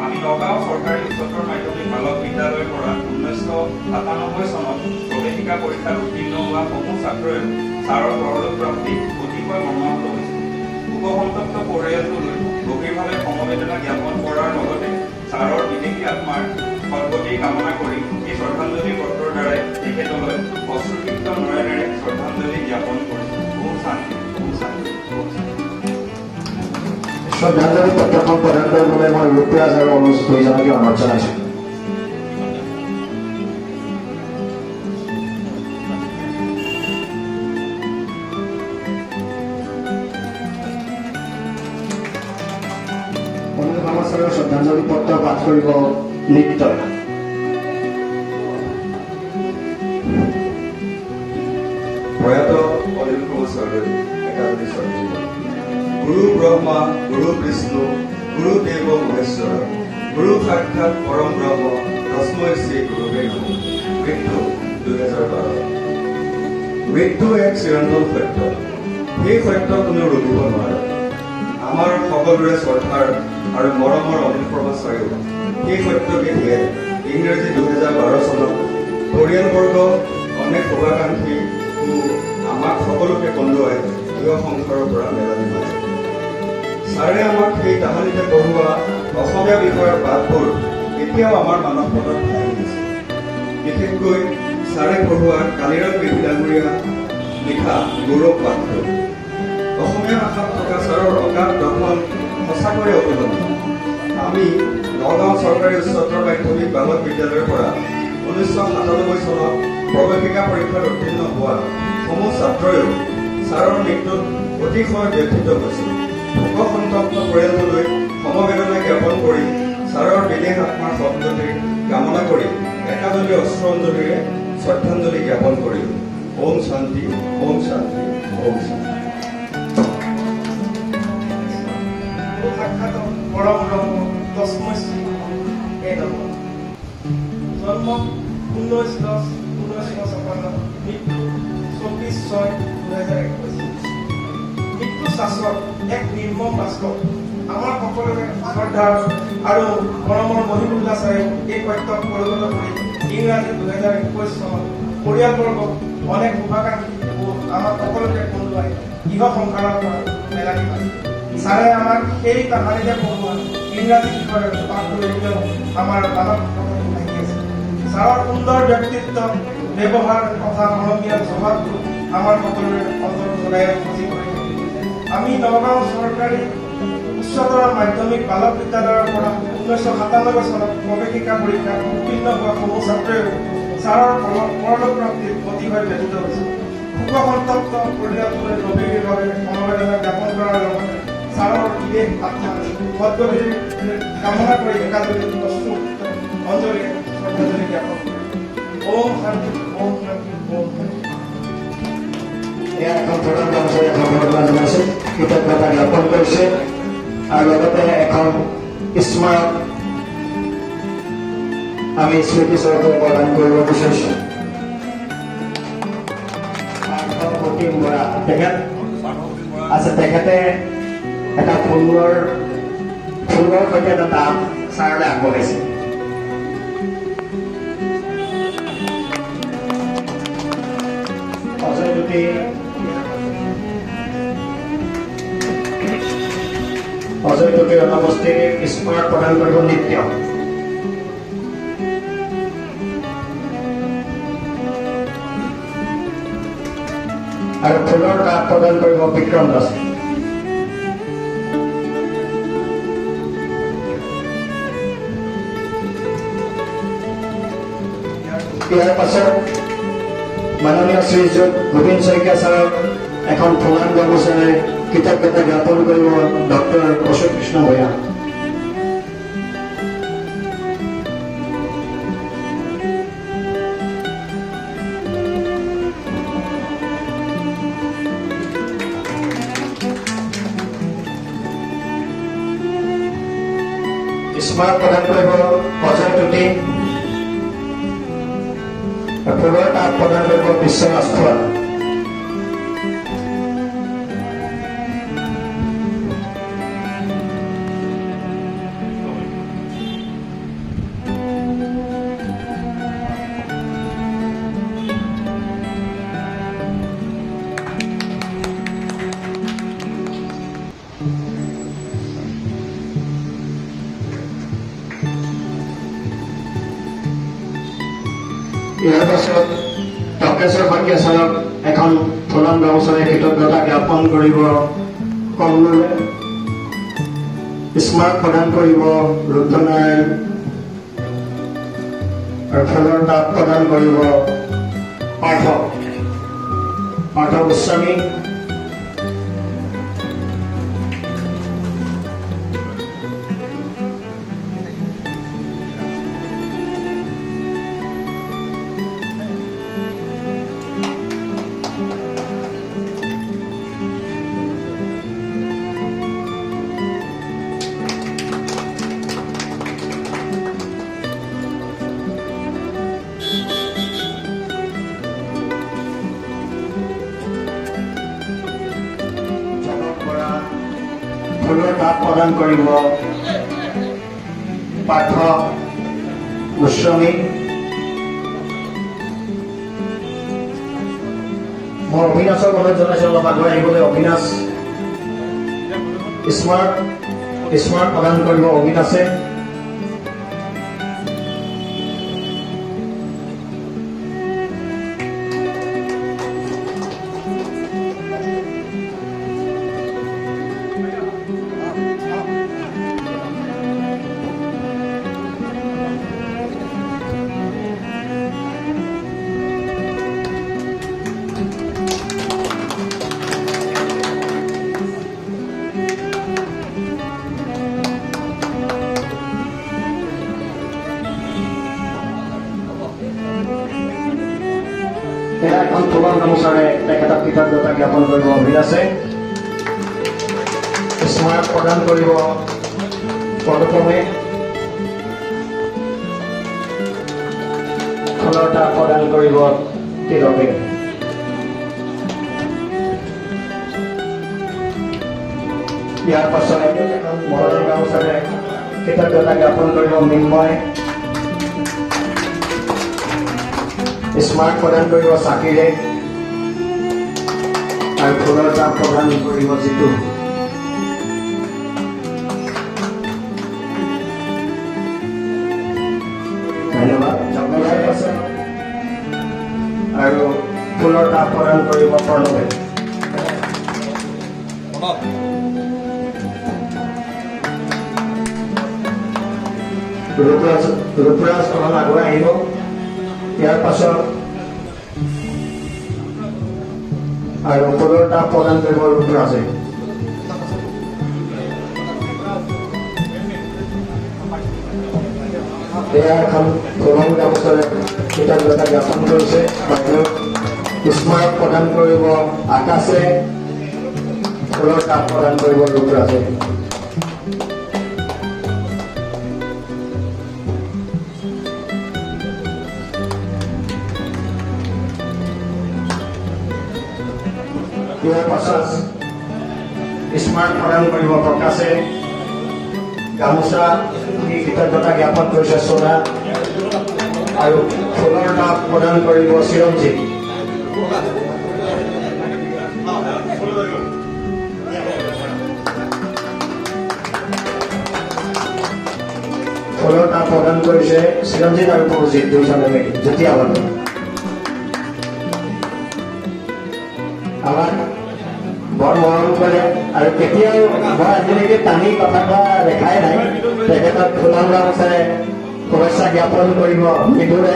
আমি নগাঁও চৰকাৰী উচ্চতৰ মাধ্যমিক বালক বিদ্যালয়ৰ পৰা 1997 চনত প্ৰৱেশিকা পৰীক্ষাত উত্তীৰ্ণ হোৱা সমূহ ছাত্ৰই ছাৰৰ পৰলোক প্ৰাপ্তিত অতিশয় মৰ্মাহত হৈছিল। শোকসন্তপ্ত পৰিয়ালটোলৈ গভীৰভাৱে সমবেদনা জ্ঞাপন কৰাৰ লগতে ছাৰৰ বিদেশী আত্মাৰ সদ্গতিৰ কামনা কৰি এই শ্ৰদ্ধাঞ্জলি পত্ৰৰ দ্বাৰাই তেখেতলৈ অশ্ৰুসিক্ত নয়নেৰে শ্ৰদ্ধাঞ্জলি জ্ঞাপন কৰিছোঁ। ওম শান্তি, ওম শান্তি, ওম শান্তি। শ্ৰদ্ধাঞ্জলি পত্ৰখন প্ৰদান কৰিবলৈ মই ৰূপৰাজ আৰু অনুজ দুইজনকে অনুৰোধ জনাইছোঁ। অনুজ শৰ্মা ছাৰৰ শ্ৰদ্ধাঞ্জলি পত্ৰ পাঠ কৰিব নৃত্য। প্ৰয়াত অনিল কুমাৰ ছাৰলৈ একাজলি শ্ৰদ্ধাঞ্জলি। গুৰু ব্ৰহ্মা গুৰু বিষ্ণু গুৰু দেৱ মহেশ্বৰ গুৰু সাক্ষাৎ পৰম ব্ৰহ্ম তস্মৈ শ্ৰী গুৰুৱে নমঃ। মৃত্যু 2012। মৃত্যু এক চিৰন্তন সত্য, সেই সত্য কোনেও ৰুধিব নোৱাৰে। আমাৰ সকলোৰে শ্ৰদ্ধাৰ আৰু মৰমৰ অনিল শৰ্মা ছাৰেও সেই সত্যকে দিয়ে ইংৰাজী 2012 চনত পৰিয়ালবৰ্গ অনেক শুভাকাংক্ষী আমাক সকলোকে কন্দুৱাই ইহ সংসাৰৰ পৰা মেলানি মাতে। ছাৰে আমাক সেই তাহানিতে পঢ়োৱা অসমীয়া বিষয়ৰ পাঠবোৰ এতিয়াও আমাৰ মানৱ পটত ভাহি আছে। বিশেষকৈ ছাৰে পঢ়োৱা কালিৰাম মেধি ডাঙৰীয়া লিখা গৌৰৱ পাঠটো। অসমীয়া ভাষাত থকা ছাৰৰ অগাধ দখল সঁচাকৈয়ে অতুলনীয়। আমি নগাঁও চৰকাৰী উচ্চতৰ মাধ্যমিক বালক বিদ্যালয়ৰ পৰা 1997 চনত প্ৰৱেশিকা পৰীক্ষাত উত্তীৰ্ণ হোৱা সমূহ ছাত্ৰইও ছাৰৰ মৃত্যুত অতিশয় ব্যথিত হৈছিল। শোকসন্তপ্ত পৰিয়ালটোলৈ সমবেদনা জ্ঞাপন কৰি ছাৰৰ বিদেশ আত্মাৰ সদ্গতিৰ কামনা কৰি একাজলি অশ্ৰুঅঞ্জলিৰে শ্ৰদ্ধাঞ্জলি জ্ঞাপন কৰিলোঁ। ওম শান্তি, ওম শান্তি, ওম শান্তি। সাক্ষাৎ পৰম ব্ৰহ্ম তস্মৈ শ্ৰী গুৰুৱে নমঃ। জন্ম 19/10/1956, মৃত্যু 24/6/2021। মৃত্যু শাশ্বত এক নিৰ্মম বাস্তৱ। আমাৰ সকলোৰে শ্ৰদ্ধাৰ আৰু মৰমৰ মহিবুল্লা ছাৰে এই সত্যক পৰিগত কৰি ইংৰাজী 2021 চনত পৰিয়ালবৰ্গ অনেক শুভাকাংক্ষী আমাক সকলোকে কন্দুৱাই ইহ সংসাৰৰ পৰা মেলানি মাতে। ছাৰে আমাক সেই তাহানিতে পঢ়োৱা ইংৰাজী বিষয়ৰ পাঠবোৰ এতিয়াও আমাৰ মানৱ পটত লাগি আছে। ছাৰৰ সুন্দৰ ব্যক্তিত্ব, ব্যৱহাৰ তথা মৰমীয়াল স্বভাৱটো আমাৰ সকলোৰে অন্তৰত সদায় সজীৱ হৈ থাকে। আমি নগাঁও চৰকাৰী উচ্চতৰ মাধ্যমিক বালক বিদ্যালয়ৰ পৰা 1997 চনত প্ৰৱেশিকা পৰীক্ষাত উত্তীৰ্ণ হোৱা সমূহ ছাত্ৰইও ছাৰৰ পৰলোক প্ৰাপ্তিত অতিশয় ব্যথিত হৈছিল। শোকসন্তপ্ত পৰিয়ালটোলৈ গভীৰভাৱে সমবেদনা জ্ঞাপন কৰাৰ লগতে ছাৰৰ বিদেশ আত্মাৰ সদ্গতিৰ কামনা কৰি একাজলি অশ্ৰু অঞ্জলিৰে শ্ৰদ্ধাঞ্জলি জ্ঞাপন কৰে। ওম শান্তি, ওম শান্তি, ওম শান্তি। এয়া এখন প্ৰধান গামোচাৰে সম্বৰ্ধনা জনাইছে, কৃতজ্ঞতা জ্ঞাপন কৰিছে আৰু লগতে এখন স্মাৰক আমি স্মৃতিস্বৰূপে প্ৰদান কৰিব বিচাৰিছোঁ। প্ৰতিম বৰা তেখেত আছে, তেখেতে এটা ফুলৰ সৈতে এটা টাপ ছাৰলৈ আগবঢ়াইছে। অজয় জ্যোতি, অজয় জ্যোতিৰ অনুপস্থিতিত স্মাৰক প্ৰদান কৰিব নিত্য। আৰু ফুলৰ টাপ প্ৰদান কৰিব বিক্ৰম দাস। ইয়াৰ পাছত মাননীয় শ্ৰীযুত গোবিন্দ শইকীয়া ছাৰক এখন ফুলাম গামোচাৰে কৃতজ্ঞতা জ্ঞাপন কৰিব ডক্টৰ অশোক কৃষ্ণ ভূঞা। স্মাৰক প্ৰদান কৰিব অজয় জ্যোতি, ফুলৰ টাপ প্ৰদান কৰিব বিশ্বনাথ খোৱা। ইয়াৰ পাছত টকেশ্বৰ শইকীয়া ছাৰক এখন ফুলাম গামোচাৰে কৃতজ্ঞতা জ্ঞাপন কৰিব কমলুৰে, স্মাৰক প্ৰদান কৰিব ৰুদ্ৰনাৰায়ণ আৰু ফুলৰ টাপ প্ৰদান কৰিব পাৰ্থ পাৰ্থ গোস্বামী। ফুলৰ টাপ প্ৰদান কৰিব পাৰ্থ গোস্বামী। মই অবিনাশক অনুৰোধ জনাইছোঁ অলপ আগুৱাই আহিবলৈ। অবিনাশ স্মাৰক প্ৰদান কৰিব অবিনাশে। এখন ফুলৰ গামোচাৰে তেখেতক কৃতজ্ঞতা জ্ঞাপন কৰিব অভিলাষে। স্মাৰক প্ৰদান কৰিব অনুপমে, ফুলৰ টাপ প্ৰদান কৰিব তিলকে। ইয়াৰ পাছত মৰমৰ গামোচাৰে কৃতজ্ঞতা জ্ঞাপন কৰিব মৃন্ময়, স্মাৰক প্ৰদান কৰিব চাকিৰে আৰু ফুলৰ টাপ প্ৰদান কৰিব জিতু। ধন্যবাদ। আৰু ফুলৰ টাপ প্ৰদান কৰিব প্ৰণৱে। ৰূপৰাজ অলপ আগুৱাই আহিব। ইয়াৰ পাছত আৰু ফুলৰ টাপ প্ৰদান কৰিব ৰূপৰাজে। এয়া এখন ফুলৰ গামোচাৰে কৃতজ্ঞতা জ্ঞাপন কৰিছে। বাইদেউক স্মাৰক প্ৰদান কৰিব আকাশে, ফুলৰ টাপ প্ৰদান কৰিব ৰূপৰাজে। ইয়াৰ পাছত স্মাৰক প্ৰদান কৰিব প্ৰকাশে, গামোচা কৃতজ্ঞতা জ্ঞাপন কৰিছে সোণা, আৰু ফুলৰ টাপ প্ৰদান কৰিব চিৰঞ্জীৱ। ফুলৰ টাপ প্ৰদান কৰিছে চিৰঞ্জিত আৰু পুৰুজিত দুইজনে মিলি যুটীয়াভাৱে। আমাক বৰ মৰম কৰে আৰু কেতিয়াও মই আজিলৈকে টানি কথা কোৱা দেখাই নাই। তেখেতক ফুলাম গামোচাৰে শুভেচ্ছা জ্ঞাপন কৰিব বিদুৰে,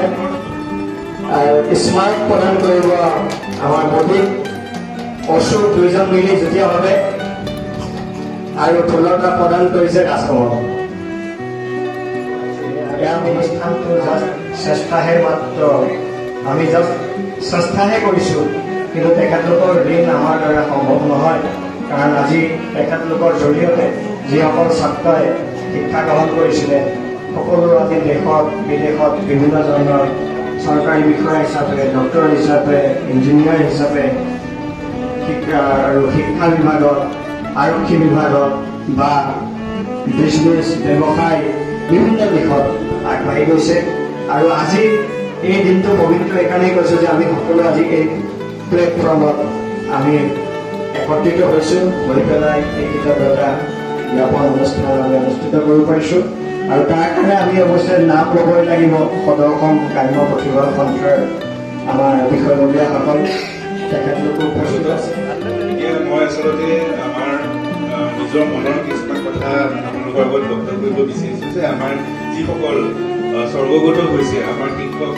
আৰু স্মাৰক প্ৰদান কৰিব আমাৰ মোদী অশোক দুইজন মিলি যুটীয়াভাৱে, আৰু ফুলৰ টাপ প্ৰদান কৰিছে ৰাজকমল। এই অনুষ্ঠানটো জাষ্ট চেষ্টাহে মাত্ৰ, আমি জাষ্ট চেষ্টাহে কৰিছোঁ, কিন্তু তেখেতলোকৰ ঋণ আমাৰ দ্বাৰা সম্ভৱ নহয়। কাৰণ আজি তেখেতলোকৰ জৰিয়তে যিসকল ছাত্ৰই শিক্ষা গ্ৰহণ কৰিছিলে সকলো আজি দেশত বিদেশত বিভিন্ন ধৰণৰ চৰকাৰী বিষয়া হিচাপে, ডক্টৰ হিচাপে, ইঞ্জিনিয়াৰ হিচাপে, শিক্ষা আৰু শিক্ষা বিভাগত, আৰক্ষী বিভাগত বা বিজনেছ, ব্যৱসায় বিভিন্ন দিশত আগবাঢ়ি গৈছে। আৰু আজি এই দিনটো পবিত্ৰ এইকাৰণেই কৈছোঁ যে আমি সকলোৱে আজি এই প্লেটফৰ্মত আমি একত্ৰিত হৈছোঁ, হৈ পেলাই এই কৃতজ্ঞতা জ্ঞাপন অনুষ্ঠান আমি অনুষ্ঠিত কৰিব পাৰিছোঁ। আৰু তাৰ কাৰণে আমি অৱশ্যে নাম ল'বই লাগিব সদৌ অসম গ্ৰাম্য প্ৰতিভা সন্থাৰ আমাৰ বিষয়ববীয়াসকল, তেখেতলোকো উপস্থিত আছে। এতিয়া মই আচলতে আমাৰ নিজৰ মনৰ কিছুমান কথা আপোনালোকৰ আগত ব্যক্ত কৰিব বিচাৰিছোঁ যে আমাৰ যিসকল স্বৰ্গগত হৈছে, আমাৰ শিক্ষক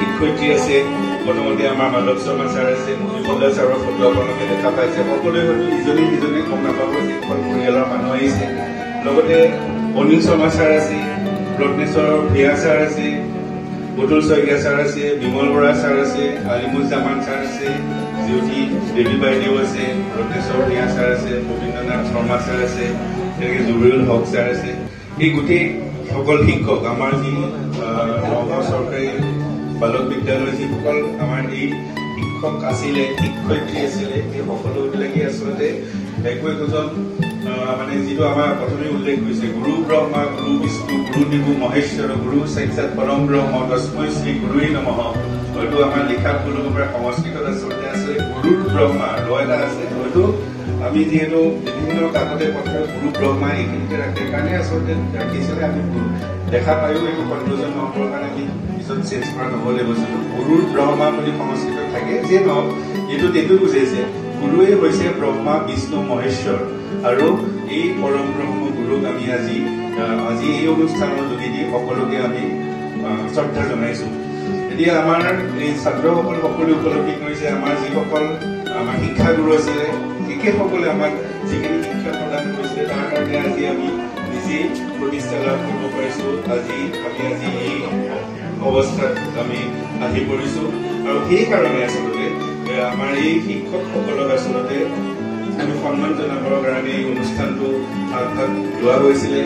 শিক্ষয়িত্ৰী আছে, প্ৰথমতে আমাৰ মাধৱ শৰ্মা ছাৰ আছে, মহিবুল্লা ছাৰৰ ফটো আপোনালোকে দেখা পাইছে। সকলোৱে হয়তো ইজনে সিজনে গম নাপাব যিসকল পৰিয়ালৰ মানুহ আহিছে। লগতে অনিল শৰ্মা ছাৰ আছে, ৰত্নেশ্বৰ ভূঞা ছাৰ আছে, অতুল শইকীয়া ছাৰ আছে, বিমল বৰা ছাৰ আছে, আলিমুজ্জামান ছাৰ আছে, জ্যোতি দেৱী বাইদেউ আছে, ৰত্নেশ্বৰ ভূঞা ছাৰ আছে, ৰবীন্দ্ৰনাথ শৰ্মা ছাৰ আছে, তেনেকৈ জুবিৰুল হক ছাৰ আছে। এই গোটেই সকল শিক্ষক আমাৰ যি নগাঁও চৰকাৰী বালক বিদ্যালয়ৰ যিসকল আমাৰ এই শিক্ষক আছিলে, শিক্ষয়িত্ৰী আছিলে, এই সকলোবিলাকেই আচলতে একো একোজন মানে যিটো আমাৰ প্ৰথমে উল্লেখ কৰিছে, গুৰু ব্ৰহ্মা গুৰু বিষ্ণু গুৰু দেৱ মহেশ্বৰ গুৰু সাক্ষাৎ পৰম ব্ৰহ্ম তস্মৈ শ্ৰী গুৰুৱে নমঃ। হয়তো আমাৰ লিখা ভুল হ'ব পাৰে, সংস্কৃতত আচলতে আছে গুৰুৰ ব্ৰহ্মা ৰ এটা আছে। হয়তো আমি যিহেতু বিভিন্ন কাকতে পথাৰত গুৰু ব্ৰহ্মা এইখিনিতে ৰাখে কাৰণে আচলতে ৰাখিছিলে, আমি দেখা পায়ো একো কনফিউজন নহ'বৰ কাৰণে আমি পিছত চেঞ্জ কৰা নহ'লে বস্তুটো। গুৰুৰ ব্ৰহ্মা বুলি সংস্কৃতত থাকে, যিয়ে নহওক এইটোত এইটো বুজাইছে গুৰুৱে হৈছে ব্ৰহ্মা বিষ্ণু মহেশ্বৰ। আৰু এই পৰম ব্ৰহ্ম গুৰুক আমি আজি আজি এই অনুষ্ঠানৰ যোগেদি সকলোকে আমি শ্ৰদ্ধা জনাইছোঁ। এতিয়া আমাৰ এই ছাত্ৰসকল সকলোৱে উপলব্ধি কৰিছে, আমাৰ যিসকল আমাৰ শিক্ষাগুৰু আছিলে একেসকলে আমাক যিখিনি শিক্ষা প্ৰদান কৰিছিলে তাৰ কাৰণে আজি আমি নিজেই প্ৰতিষ্ঠা লাভ কৰিব পাৰিছোঁ। আজি আমি আজি এই অৱস্থাত আমি আহি পৰিছোঁ। আৰু সেইকাৰণে আচলতে আমাৰ এই শিক্ষকসকলক আচলতে আমি সন্মান জনাবৰ কাৰণে এই অনুষ্ঠানটো আগভাগ লোৱা হৈছিলে।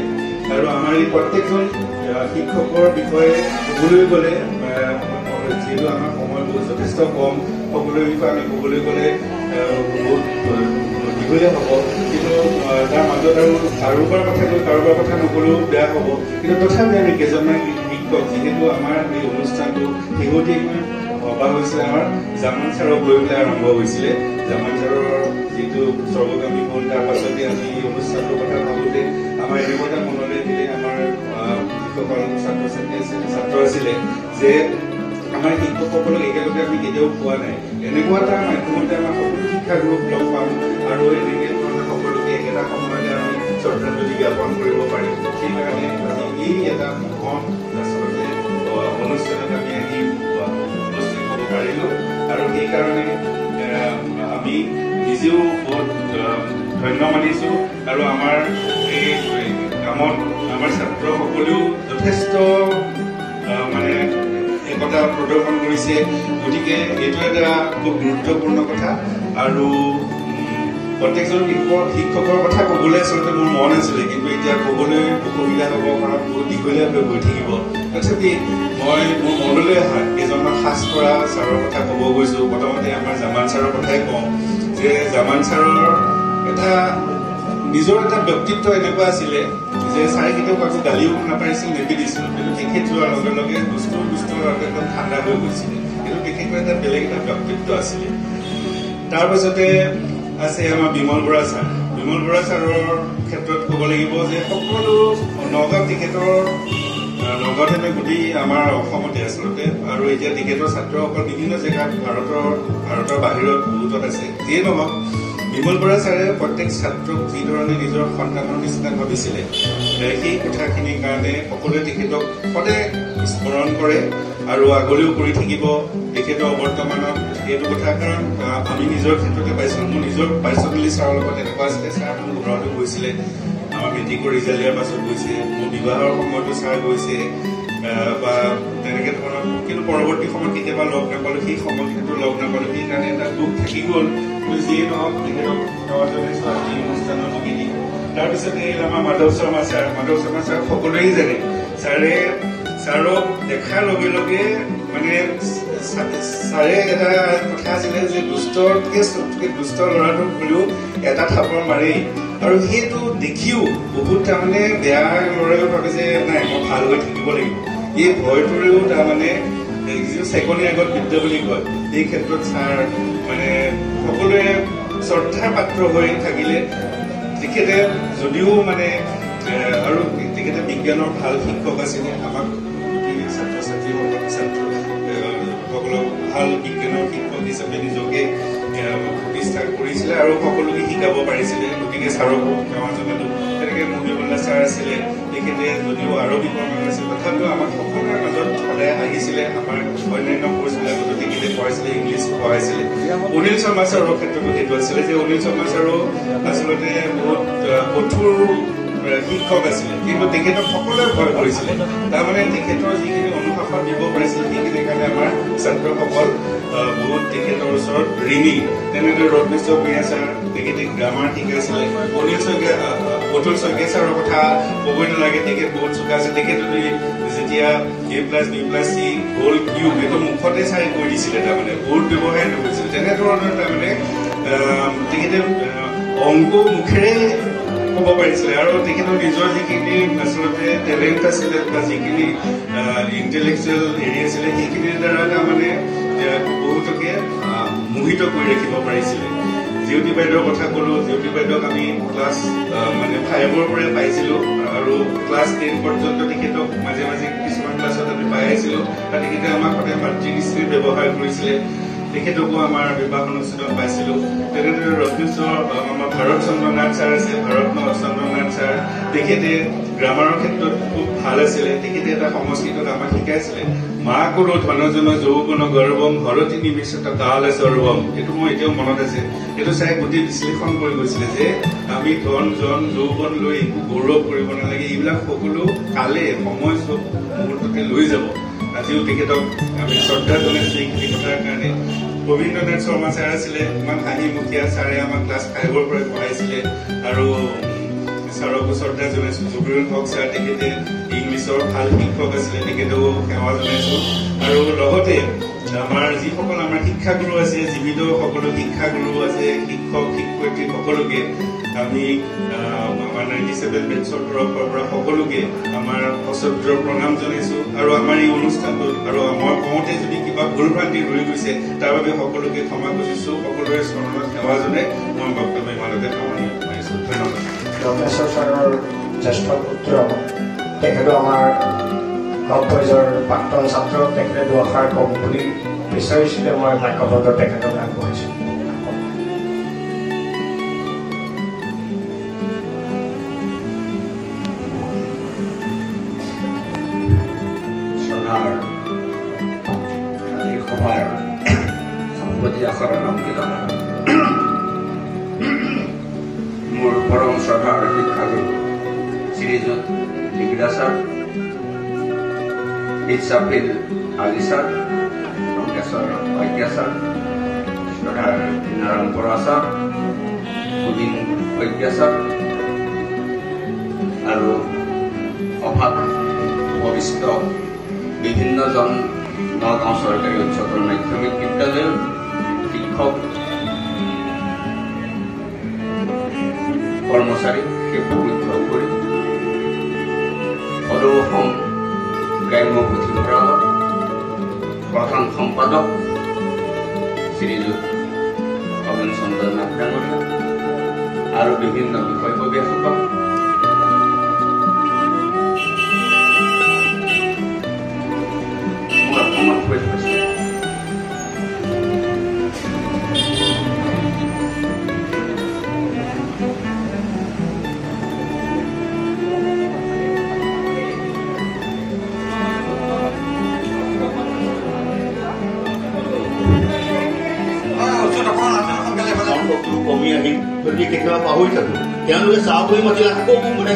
আৰু আমাৰ এই প্ৰত্যেকজন শিক্ষকৰ বিষয়ে ক'বলৈ গ'লে যিহেতু আমাৰ সময় বহুত যথেষ্ট কম, সকলোৰে বিষয়ে আমি ক'বলৈ গ'লে বহুত দীঘলীয়া হ'ব, কিন্তু তাৰ মাজত আৰু কাৰোবাৰ কথা কৈ কাৰোবাৰ কথা নক'লেও বেয়া হ'ব। কিন্তু তথাপি আমি কেইজনমান শিক্ষক, যিহেতু আমাৰ এই অনুষ্ঠানটো শেহতীয়াকৈ ভবা হৈছিলে, আমাৰ জামান ছাৰক লৈ পেলাই আৰম্ভ হৈছিলে। জামান ছাৰৰ যিটো স্বৰ্গগামী হ'ল, তাৰ পাছতে আমি এই অনুষ্ঠানটোৰ কথা ভাবোঁতে আমাৰ এনেকুৱা এটা মনলৈ আহিলে, আমাৰ যিসকল ছাত্ৰ ছাত্ৰী আছিল ছাত্ৰ আছিলে যে আমাৰ শিক্ষকসকলক একেলগে আমি কেতিয়াও পোৱা নাই, এনেকুৱা এটা মাধ্যমতে আমাৰ সকলো শিক্ষাগুৰুক লগ পাম আৰু এনেকে ধৰণে সকলোকে একেটা সময়তে আমি শ্ৰদ্ধাঞ্জলি জ্ঞাপন কৰিব পাৰিম। সেইকাৰণে আজি এই এটা মহৎ আচলতে অনুষ্ঠানত আমি আহি উপস্থিত হ'ব পাৰিলোঁ। আৰু সেইকাৰণে আমি নিজেও বহুত ধন্য মানিছোঁ। আৰু আমাৰ এই কামত আমাৰ ছাত্ৰসকলেও যথেষ্ট মানে একতা ক্ষমতা প্ৰদৰ্শন কৰিছে। গতিকে এইটো এটা খুব গুৰুত্বপূৰ্ণ কথা। আৰু প্ৰত্যেকজন শিক্ষকৰ কথা ক'বলৈ আচলতে মোৰ মন আছিলে, কিন্তু এতিয়া ক'বলৈ অসুবিধা হ'ব, কাৰণ বহুত দীঘলীয়া হৈ গৈ থাকিব। তথাপি মই মোৰ মনলৈ অহা কেইজনমান সাজ কৰা ছাৰৰ কথা ক'ব গৈছোঁ। প্ৰথমতে আমাৰ জামান ছাৰৰ কথাই কওঁ যে জামান ছাৰৰ এটা নিজৰ এটা ব্যক্তিত্ব এনেকুৱা আছিলে যে ছাৰে কেতিয়াও কাকো গালিও নাপাৰিছিল, নিপিটিছিল, কিন্তু তেখেত যোৱাৰ লগে লগে দুষ্ট দুষ্ট একদম ঠাণ্ডা হৈ গৈছিলে। কিন্তু তেখেতৰ এটা বেলেগ এটা ব্যক্তিত্ব আছিলে। তাৰপাছতে আছে আমাৰ বিমল বৰা ছাৰ। বিমল বৰা ছাৰৰ ক্ষেত্ৰত ক'ব লাগিব যে সকলো নগাঁও, তেখেতৰ নগাঁৱতে গোটেই আমাৰ অসমতে আচলতে, আৰু এতিয়া তেখেতৰ ছাত্ৰসকল বিভিন্ন জেগাত ভাৰতৰ বাহিৰত বহুতত আছে। যিয়ে নহওক, বিমল বৰা ছাৰে প্ৰত্যেক ছাত্ৰক যিধৰণে নিজৰ সন্তানৰ নিচিনা ভাবিছিলে, সেই কথাখিনিৰ কাৰণে সকলোৱে তেখেতক সদায় স্মৰণ কৰে আৰু আগলৈও কৰি থাকিব। তেখেতৰ বৰ্তমানত এইটো কথা, কাৰণ আমি নিজৰ ক্ষেত্ৰতে পাইছিলোঁ, মোৰ নিজৰ পাৰ্চনেলি ছাৰৰ লগত এনেকুৱা আছিলে, ছাৰ মোৰ ঘৰতো গৈছিলে, আমাৰ মেট্ৰিকৰ ৰিজাল্ট দিয়াৰ পাছত গৈছে, মোৰ বিবাহৰ সময়তো ছাৰ গৈছে বা তেনেকৈ ধৰণৰ। কিন্তু পৰৱৰ্তী সময়ত কেতিয়াবা লগ নাপালোঁ, সেই সময়খিনিতো লগ নাপালোঁ, সেইকাৰণে এটা দুখ থাকি গ'ল। কিন্তু যিয়ে নহওক, তেখেতক সেৱা জনাইছোঁ আজি অনুষ্ঠানৰ যোগেদি। তাৰপিছতে আহিল আমাৰ মাধৱ শৰ্মা ছাৰ। মাধৱ শৰ্মা ছাৰ সকলোৱেই জানে। ছাৰক দেখাৰ লগে লগে মানে ছাৰে এটা কথা আছিলে যে দুষ্টতকৈ চবতকৈ দুষ্ট ল'ৰাটোক হ'লেও এটা থাপৰ মাৰেই, আৰু সেইটো দেখিও বহুত তাৰমানে বেয়া ল'ৰাইও ভাবে যে নাই, মই ভাল হৈ থাকিব লাগিব। এই ভয়টোৰেও তাৰমানে যিটো চেকনিৰ আগত বিদ্যা বুলি কয়, এই ক্ষেত্ৰত ছাৰ মানে সকলোৱে শ্ৰদ্ধাৰ পাত্ৰ হৈ থাকিলে। তেখেতে যদিও মানে আৰু তেখেতে বিজ্ঞানৰ ভাল শিক্ষক আছিলে, আমাক গোটেই ছাত্ৰ ছাত্ৰীসকল ছাত্ৰসকলক ভাল বিজ্ঞানৰ শিক্ষক হিচাপে নিজকে প্ৰতিষ্ঠা কৰিছিলে আৰু সকলোকে শিকাব পাৰিছিলে। গতিকে ছাৰকো সেৱা জনালোঁ। তেনেকৈ মহিবুল্লা ছাৰ আছিলে, তেখেতে যদিও আৰবিকৰ মানুহ আছিল, তথাপিও আমাক সকলোৰে মাজত সদায় আহিছিলে। আমাৰ অন্যান্য কোৰ্চবিলাকতো তেখেতে পঢ়াইছিলে, ইংলিছ পঢ়াইছিলে। অনিল শৰ্মা ছাৰৰ ক্ষেত্ৰতো সেইটো আছিলে যে অনিল শৰ্মা ছাৰো আচলতে বহুত কঠোৰ শিক্ষক আছিলে, কিন্তু তেখেতক সকলোৱে ভয় কৰিছিলে। তাৰমানে তেখেতৰ যিখিনি অনুশাসন দিব পাৰিছিল, সেইখিনিৰ কাৰণে আমাৰ ছাত্ৰসকল বহুত তেখেতৰ ওচৰত ঋণী। তেনেদৰে ৰত্নেশ্বৰ ভূঞা ছাৰ, তেখেতে গ্ৰামাৰ শিকাইছিলে। অনিল শইকীয়া, অতুল শইকীয়া ছাৰৰ কথা ক'বই নালাগে, তেখেত বহুত চোকা আছিল। তেখেতে যেতিয়া A plus B plus C whole cube এইটো মুখতে ছাৰে কৈ দিছিলে, তাৰমানে বহুত ব্যৱহাৰ নকৰিছিল। তেনেধৰণৰ তাৰমানে তেখেতে অংক মুখেৰে ক'ব পাৰিছিলে। আৰু তেখেতৰ নিজৰ যিখিনি আচলতে টেলেণ্ট আছিলে বা যিখিনি ইণ্টেলেকচুৱেল হেৰি আছিলে, সেইখিনিৰ দ্বাৰা তাৰমানে বহুতকে মোহিত কৰি ৰাখিব পাৰিছিলে। জেউতি বাইদেউৰ কথা ক'লো। জেউতি বাইদেউক আমি ক্লাছ মানে 5ৰ পৰাই পাইছিলোঁ আৰু ক্লাছ 10 পৰ্যন্ত তেখেতক মাজে মাজে কিছুমান ক্লাছত আমি পাই আহিছিলোঁ। আৰু তেখেতে আমাক সদায় মাতৃ ব্যৱহাৰ কৰিছিলে। তেখেতকো আমাৰ বিবাহ অনুষ্ঠানত পাইছিলোঁ। তেনেদৰে ৰত্নেশ্বৰ, আমাৰ ভাৰত চন্দ্ৰ নাথ ছাৰ আছে, ভাৰত চন্দ্ৰ নাথ ছাৰ, তেখেতে গ্ৰামাৰৰ ক্ষেত্ৰত খুব ভাল আছিলে। তেখেতে এটা সংস্কৃতত আমাক শিকাইছিলে, মা কৰো ধনজন যৌৱন গৰ্বম হৰতি নিমিষত কাল সৰ্বম। এইটো মোৰ এতিয়াও মনত আছে। এইটো চাই গোটেই বিশ্লেষণ কৰি গৈছিলে যে আমি ধন জন যৌৱন লৈ একো গৌৰৱ কৰিব নালাগে, এইবিলাক সকলো কালে সময় চব মুহূৰ্ততে লৈ যাব। আজিও তেখেতক আমি শ্ৰদ্ধা জনাইছোঁ এইখিনি কথাৰ কাৰণে। ৰবীন্দ্ৰনাথ শৰ্মা ছাৰ আছিলে, ইমান হাঁহিমুখীয়া ছাৰে আমাক ক্লাছ 5ৰ পৰাই পঢ়াইছিলে আৰু ছাৰকো শ্ৰদ্ধা জনাইছোঁ। জবিৰুল হক ছাৰ, তেখেতে ইংলিছৰ ভাল শিক্ষক আছিলে, তেখেতেও সেৱা জনাইছোঁ। আৰু লগতে আমাৰ যিসকল আমাৰ শিক্ষাগুৰু আছে, জীৱিত সকলো শিক্ষাগুৰু আছে, শিক্ষক শিক্ষয়িত্ৰী সকলোকে আমি আমাৰ 97 বেটছৰ তৰফৰ পৰা সকলোকে আমাৰ সশ্ৰদ্ধ প্ৰণাম জনাইছোঁ। আৰু আমাৰ এই অনুষ্ঠানটোত আৰু মই কওঁতে যদি কিবা ভুল ভ্ৰান্তি ৰৈ গৈছে তাৰ বাবে সকলোকে ক্ষমা খুজিছোঁ। সকলোৰে চৰণত সেৱা জনাই মই বক্তব্য ইমানতে সামৰণি মাৰিছোঁ। ধন্যবাদ। ৰমেশ্বৰ ছাৰৰ জ্যেষ্ঠ পুত্ৰ, তেখেতো আমাৰ গভ বয়জৰ প্ৰাক্তন ছাত্ৰ, তেখেতে দুআষাৰ কম বুলি বিচাৰিছিলে, মই মাইক্ৰফোনটো তেখেতক আগবঢ়াইছোঁ। শ্ৰদ্ধাৰ আজিৰ সভাৰ সভাপতি আসনত অংকিত মোৰ পৰম শ্ৰদ্ধাৰ শিক্ষাগুৰু শ্ৰীযুত Ligira sir, Israfil Ali sir, Rankeswar Saikia sir, শ্ৰদ্ধাৰ নাৰায়ণ বৰা ছাৰ, পুলিন শইকীয়া ছাৰ আৰু সভাত উপবিষ্ট বিভিন্নজন নগাঁও চৰকাৰী উচ্চতৰ মাধ্যমিক বিদ্যালয়ৰ শিক্ষক, কৰ্মচাৰী, সেৱক উপৰি সদৌ অসম গ্ৰাম্য পুথিভঁৰালৰ প্ৰধান সম্পাদক শ্ৰীযুত খগেন চন্দ্ৰ নাথ ডাঙৰীয়া আৰু বিভিন্ন বিষয়ববীয়াসকল, মই অকণমান কৈ থৈছোঁ। কমি আহিল, গতিকে কেতিয়াবা পাহৰি থাকো। তেওঁলোকে চাহ কৰি মাতিলে আকৌ মানে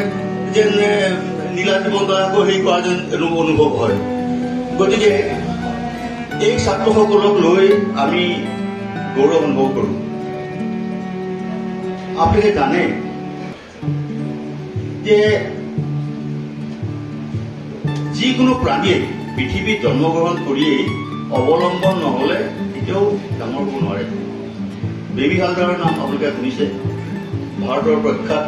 যেন নীলা জীৱন আকৌ হেৰি কৰা যেন অনুভৱ হয়। গতিকে এই ছাত্ৰসকলক লৈ আমি গৌৰৱ অনুভৱ কৰোঁ। আপোনালোকে জানে যে যিকোনো প্ৰাণীয়ে পৃথিৱীত জন্মগ্ৰহণ কৰিয়েই অৱলম্বন নহ'লে কেতিয়াও ডাঙৰ হ'ব নোৱাৰে। বেবী হালদাৰৰ নাম আপোনালোকে শুনিছে, ভাৰতৰ প্ৰখ্যাত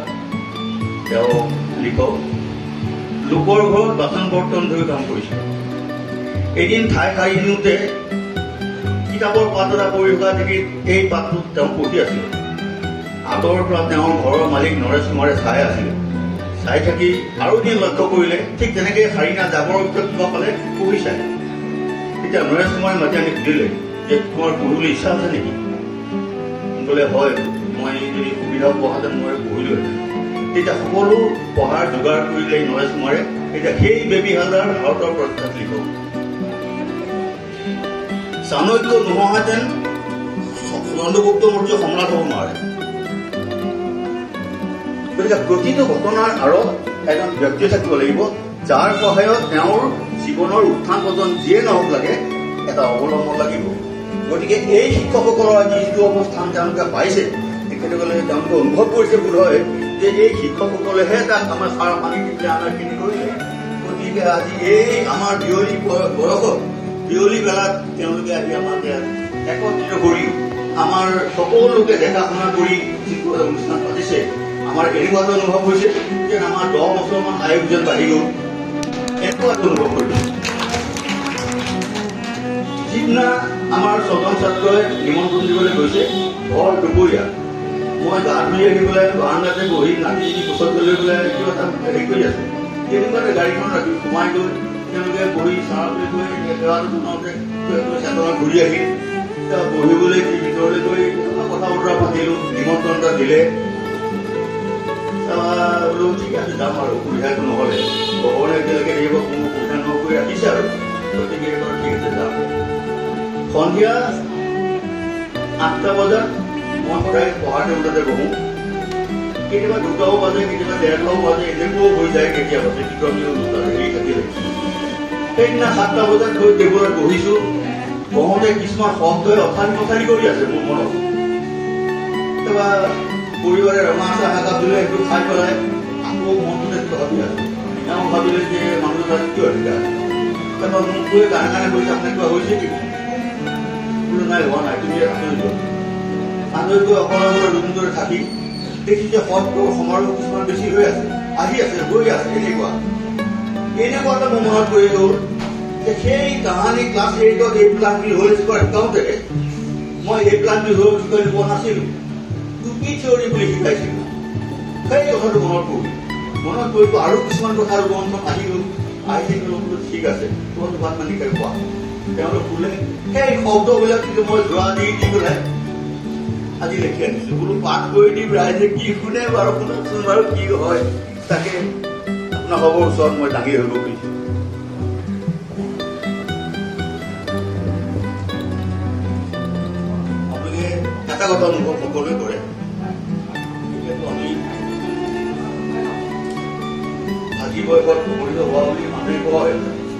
তেওঁ লিখক। লোকৰ ঘৰত বাচন বৰ্তন ধৰি কাম কৰিছিল। এদিন ঠাই সাৰি নিওঁতে কিতাপৰ পাত এটা পৰি থকা দেখি এই পাতটোত তেওঁ পঢ়ি আছিল। আঁতৰৰ পৰা তেওঁৰ ঘৰৰ মালিক নৰেশ কুমাৰে চাই আছিল। চাই থাকি আৰু এদিন লক্ষ্য কৰিলে, ঠিক তেনেকৈ সাৰিনা জাবৰৰ ভিতৰত কিবা পালে পঢ়ি চায়। তেতিয়া নৰেশ কুমাৰে মাতি আনি সুধিলে যে তোমাৰ পঢ়িবলৈ ইচ্ছা আছে নেকি? বোলে হয়, মই যদি সুবিধা পোৱাহেঁতেন মই পঢ়িলোহেঁতেন। তেতিয়া সকলো পঢ়াৰ যোগাৰ কৰিলে নৰেশ কুমাৰে। এতিয়া সেই বেবী হালদাৰ ভাৰতৰ প্ৰখ্যাত লিখক। চাণক্য নোহোৱাহেঁতেন চন্দ্ৰগুপ্ত মৌৰ্য সম্ৰাট হ'ব নোৱাৰে। গতিকে প্ৰতিটো ঘটনাৰ আঁৰত এজন ব্যক্তি থাকিব লাগিব, যাৰ সহায়ত তেওঁৰ জীৱনৰ উত্থান পতন যিয়ে নহওক লাগে এটা অৱলম্বন লাগিব। গতিকে এই শিক্ষকসকলৰ আজি যিটো অৱস্থান তেওঁলোকে পাইছে, তেখেতসকলে তেওঁলোকে অনুভৱ কৰিছে বোধ হয় যে এই শিক্ষকসকলেহে তাক আমাৰ সাৰ পানী দি পেলাই আমাৰখিনি কৰিলে। গতিকে আজি এই আমাৰ বিয়লি বয়সত বিয়লি বেলাত তেওঁলোকে আহি আমাক একত্ৰিত কৰি আমাৰ সকলোকে দেখা শুনা কৰি যিটো অনুষ্ঠান পাতিছে, আমাৰ এনেকুৱা এটা অনুভৱ হৈছে যেন আমাৰ 10 বছৰমান আয়ুস যেন বাঢ়ি গ'ল, এনেকুৱা এটা অনুভৱ কৰিছে। যিদিনা আমাৰ ছজন ছাত্ৰই নিমন্ত্ৰণ দিবলৈ গৈছে, ভৰ দুপৰীয়া মই গা ধুই আহি পেলাই বাৰান্দাতে বহি নাতি কোচত লৈ পেলাই কিবা এটা হেৰি কৰি আছো। তেনেকুৱাতে গাড়ীখন ৰাখি সোমাই গৈ তেওঁলোকে বহি চাহ বুলি গৈ সেৱাটো জনাওঁতে চেতনা ঘূৰি আহিল। বহিবলৈ ভিতৰলৈ গৈ কথা বতৰা পাতিলো, নিমন্ত্ৰণ এটা দিলে। বোলো ঠিক আছে যাম আৰু, অসুবিধাটো নহ'লে ভগৱানে এতিয়ালৈকে দেখিব কোনো অসুবিধা নোহোৱা কৰি ৰাখিছে আৰু, গতিকে ঠিক আছে যাম। সন্ধিয়া 8টা বজাত মই সদায় পঢ়াৰ টেবুলতে বহোঁ। কেতিয়াবা 2টাও বাজে, কেতিয়াবা 1:30টাও বাজে, এনেকুৱাও হৈ যায় কেতিয়াবা হেৰি থাকিলে। সেইদিনা 7টা বজাত গৈ টেবুলত বহিছোঁ। বহোঁতে কিছুমান শব্দই অথানি পথানি কৰি আছে মোৰ মনত। তাৰপৰা পৰিবাৰে ৰঙা চাহ একাপ দিলে, সেইটো খাই পেলাই আকৌ মনটোতে ভাবি আছোঁ। তেওঁ ভাবিলে যে মানুহজন আজি কিয় এনেকুৱা। তাৰপৰা মোক গৈ গানে গানে কৈছে, আপোনাৰ কিবা হৈছে নেকি? বোলো নাই হোৱা নাই, তুমি আঁতৰি যোৱা। আঁতৰি গৈ অকলে অকলে ৰুমটোতে থাকি দেখি যে শব্দৰ সমাৰোহ কিছুমান বেছি হৈ আছে, আহি আছে, গৈ আছে, এনেকুৱা এনেকুৱা এটা মোৰ মনত পৰি গ'ল যে সেই কাহানী ক্লাছ 8ত এই প্লান বি হোল স্কোৱাৰ শিকাওঁতে মই এই প্লান বি হোল স্কোৱাৰ পোৱা নাছিলোঁ, টুপি থিয়ৰী বুলি শিকাইছিলোঁ। সেই কথাটো মনত পৰিল। মনত পৰিতো আৰু কিছুমান কথা মনখন আহি গ'ল। আহি থাকিল, বোলো ঠিক আছে, তোমালোক ভাত পানী খাই খোৱা। তেওঁলোক শুলে। সেই শব্দবিলাক কিন্তু মই যোৱা দি দি পেলাই আজি লিখি আনিছো। বোলো পাঠ কৰি দিম, ৰাইজে কি শুনে বাৰু শুনকচোন বাৰু কি হয়, তাকে আপোনালোকৰ ওচৰত মই দাঙি ধৰিব খুজিছো। আপোনালোকে এটা কথা অনুভৱ সকলোৱে কৰে, এতিয়াতো আমি আজি বয়সত উপনীত হোৱা বুলি মানুহে কয়,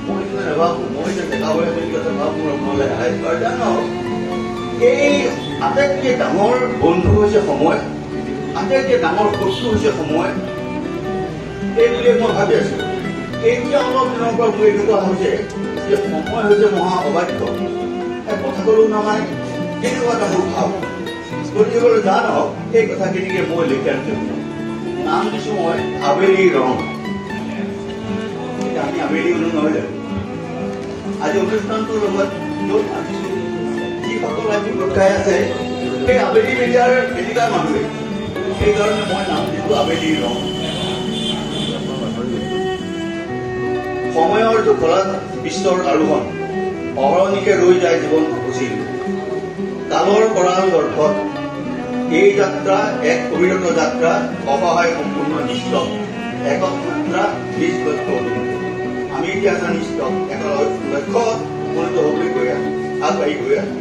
মই এইটো নাভাবোঁ, মই এতিয়া ডেকা হৈ আছোঁ কথা ভাবোঁ, মোৰ মনলৈ আহে। বাৰু নহওক, এই আটাইতকৈ ডাঙৰ বন্ধু হৈছে সময়, আটাইতকৈ ডাঙৰ শত্ৰু হৈছে সময়, এই বুলিয়ে মই ভাবি আছোঁ। এতিয়া অলপ দিনৰ পৰা মোৰ এনেকুৱা হৈছে যে সময় হৈছে মহা অবাধ্য, কথা ক'লেও নামানে, এনেকুৱা এটা মোৰ ভাৱ। গতিকে যা নহওক, সেই কথাখিনিকে মই লিখি আনিছোঁ। নাম দিছোঁ মই আবেলিৰ ৰং। এতিয়া আমি আবেলি মানুহ নহয় জানো? আজি অনুষ্ঠানটোৰ লগত য'ত মাতিছোঁ, যিসকল আজি গোট খাই আছে, সেই আবেলি বেলিয়াৰ বেলিকাৰ মানুহে, সেইকাৰণে মই নাম দিছোঁ আবেলিৰ ৰং। সময়ৰ জখলাত বিশ্বৰ আৰোহণ, অহৰণিকে ৰৈ যায় জীৱন গুচিল। কালৰ কৰাল গৰ্ভত এই যাত্ৰা এক অবিৰত যাত্ৰা, অসহায় সম্পূৰ্ণ নিশ্চয়, একক মাত্ৰা নিজ লক্ষ্য অভিমুখে। আমি এতিয়া এটা নিশ্চয় এটা লক্ষ্যত উপনীত হ'বলৈ গৈ আছো, আগবাঢ়ি গৈ আছো।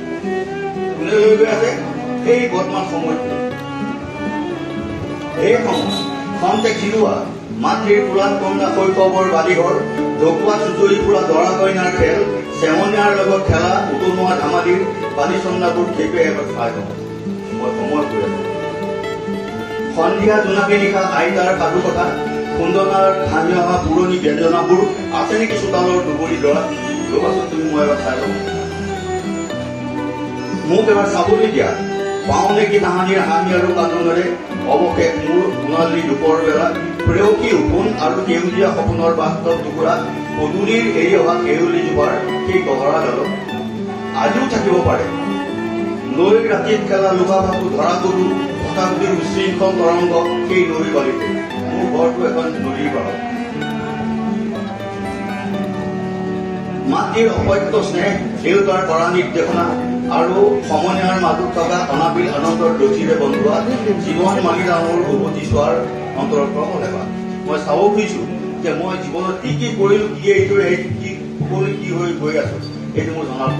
কোনে লৈ গৈ আছে? সেই বৰ্তমান সময়টো। সেই সময় খন্তেক জিৰোৱা, মাতৃৰ কোলাত কন্দা শৈশৱৰ বালিঘৰ, ঢকুৱা চুচৰি ফুৰা দৰা কইনাৰ খেল, চেমনীয়াৰ লগত খেলা উতনুৱা ধেমালিৰ বালি চন্দাবোৰ খেপে এবাৰ চাই লওঁ। মই সময়ত গৈ আছো। সন্ধিয়া জোনাকী নিশা আইতাৰ সাধু কথা, খুন্দনাৰ ভাঙি অহা পুৰণি ব্যঞ্জনাবোৰ আছে নেকি চোতালৰ দুবৰি দৰাত? ৰ'বাচোন তুমি, মই এবাৰ চাই লওঁ। মোক এবাৰ চাবলৈ দিয়া, পাওঁ নেকি তাহানিৰ হাঁহি আৰু কান্দোনেৰে অৱশেষ মোৰ সোণালী দুপৰ বেলা, প্ৰেয়সী উকুন আৰু সেউজীয়া সপোনৰ বাস্তৱ টুকুৰা, পদূলিৰ এৰি অহা সেউলী জোপাৰ সেই গহৰা ডালত আজিও থাকিব পাৰে। নৈৰ ৰাতিত খেলা লুকা ভাকু, ধৰা গৰু, ভটাভুটিৰ উচ্ছৃংখল তৰংগ সেই নৈৰ বালিতে। মোৰ ঘৰটো এখন নদীৰ পাৰত। মাতৃৰ অপত্য স্নেহ, দেউতাৰ কৰা নিৰ্দেশনা আৰু সমনীয়াৰ মাজত থকা অনাবিল আনন্দৰ দোষীৰে বন্ধোৱা জীৱন মালিৰামৰ উভতি চোৱাৰ অন্তৰত প্ৰবল। মই চাব খুজিছো যে মই জীৱনত কি কি কৰিলো, কি এইটো কি সকলো কি হৈ গৈ আছো, সেইটো মোৰ জনাৰ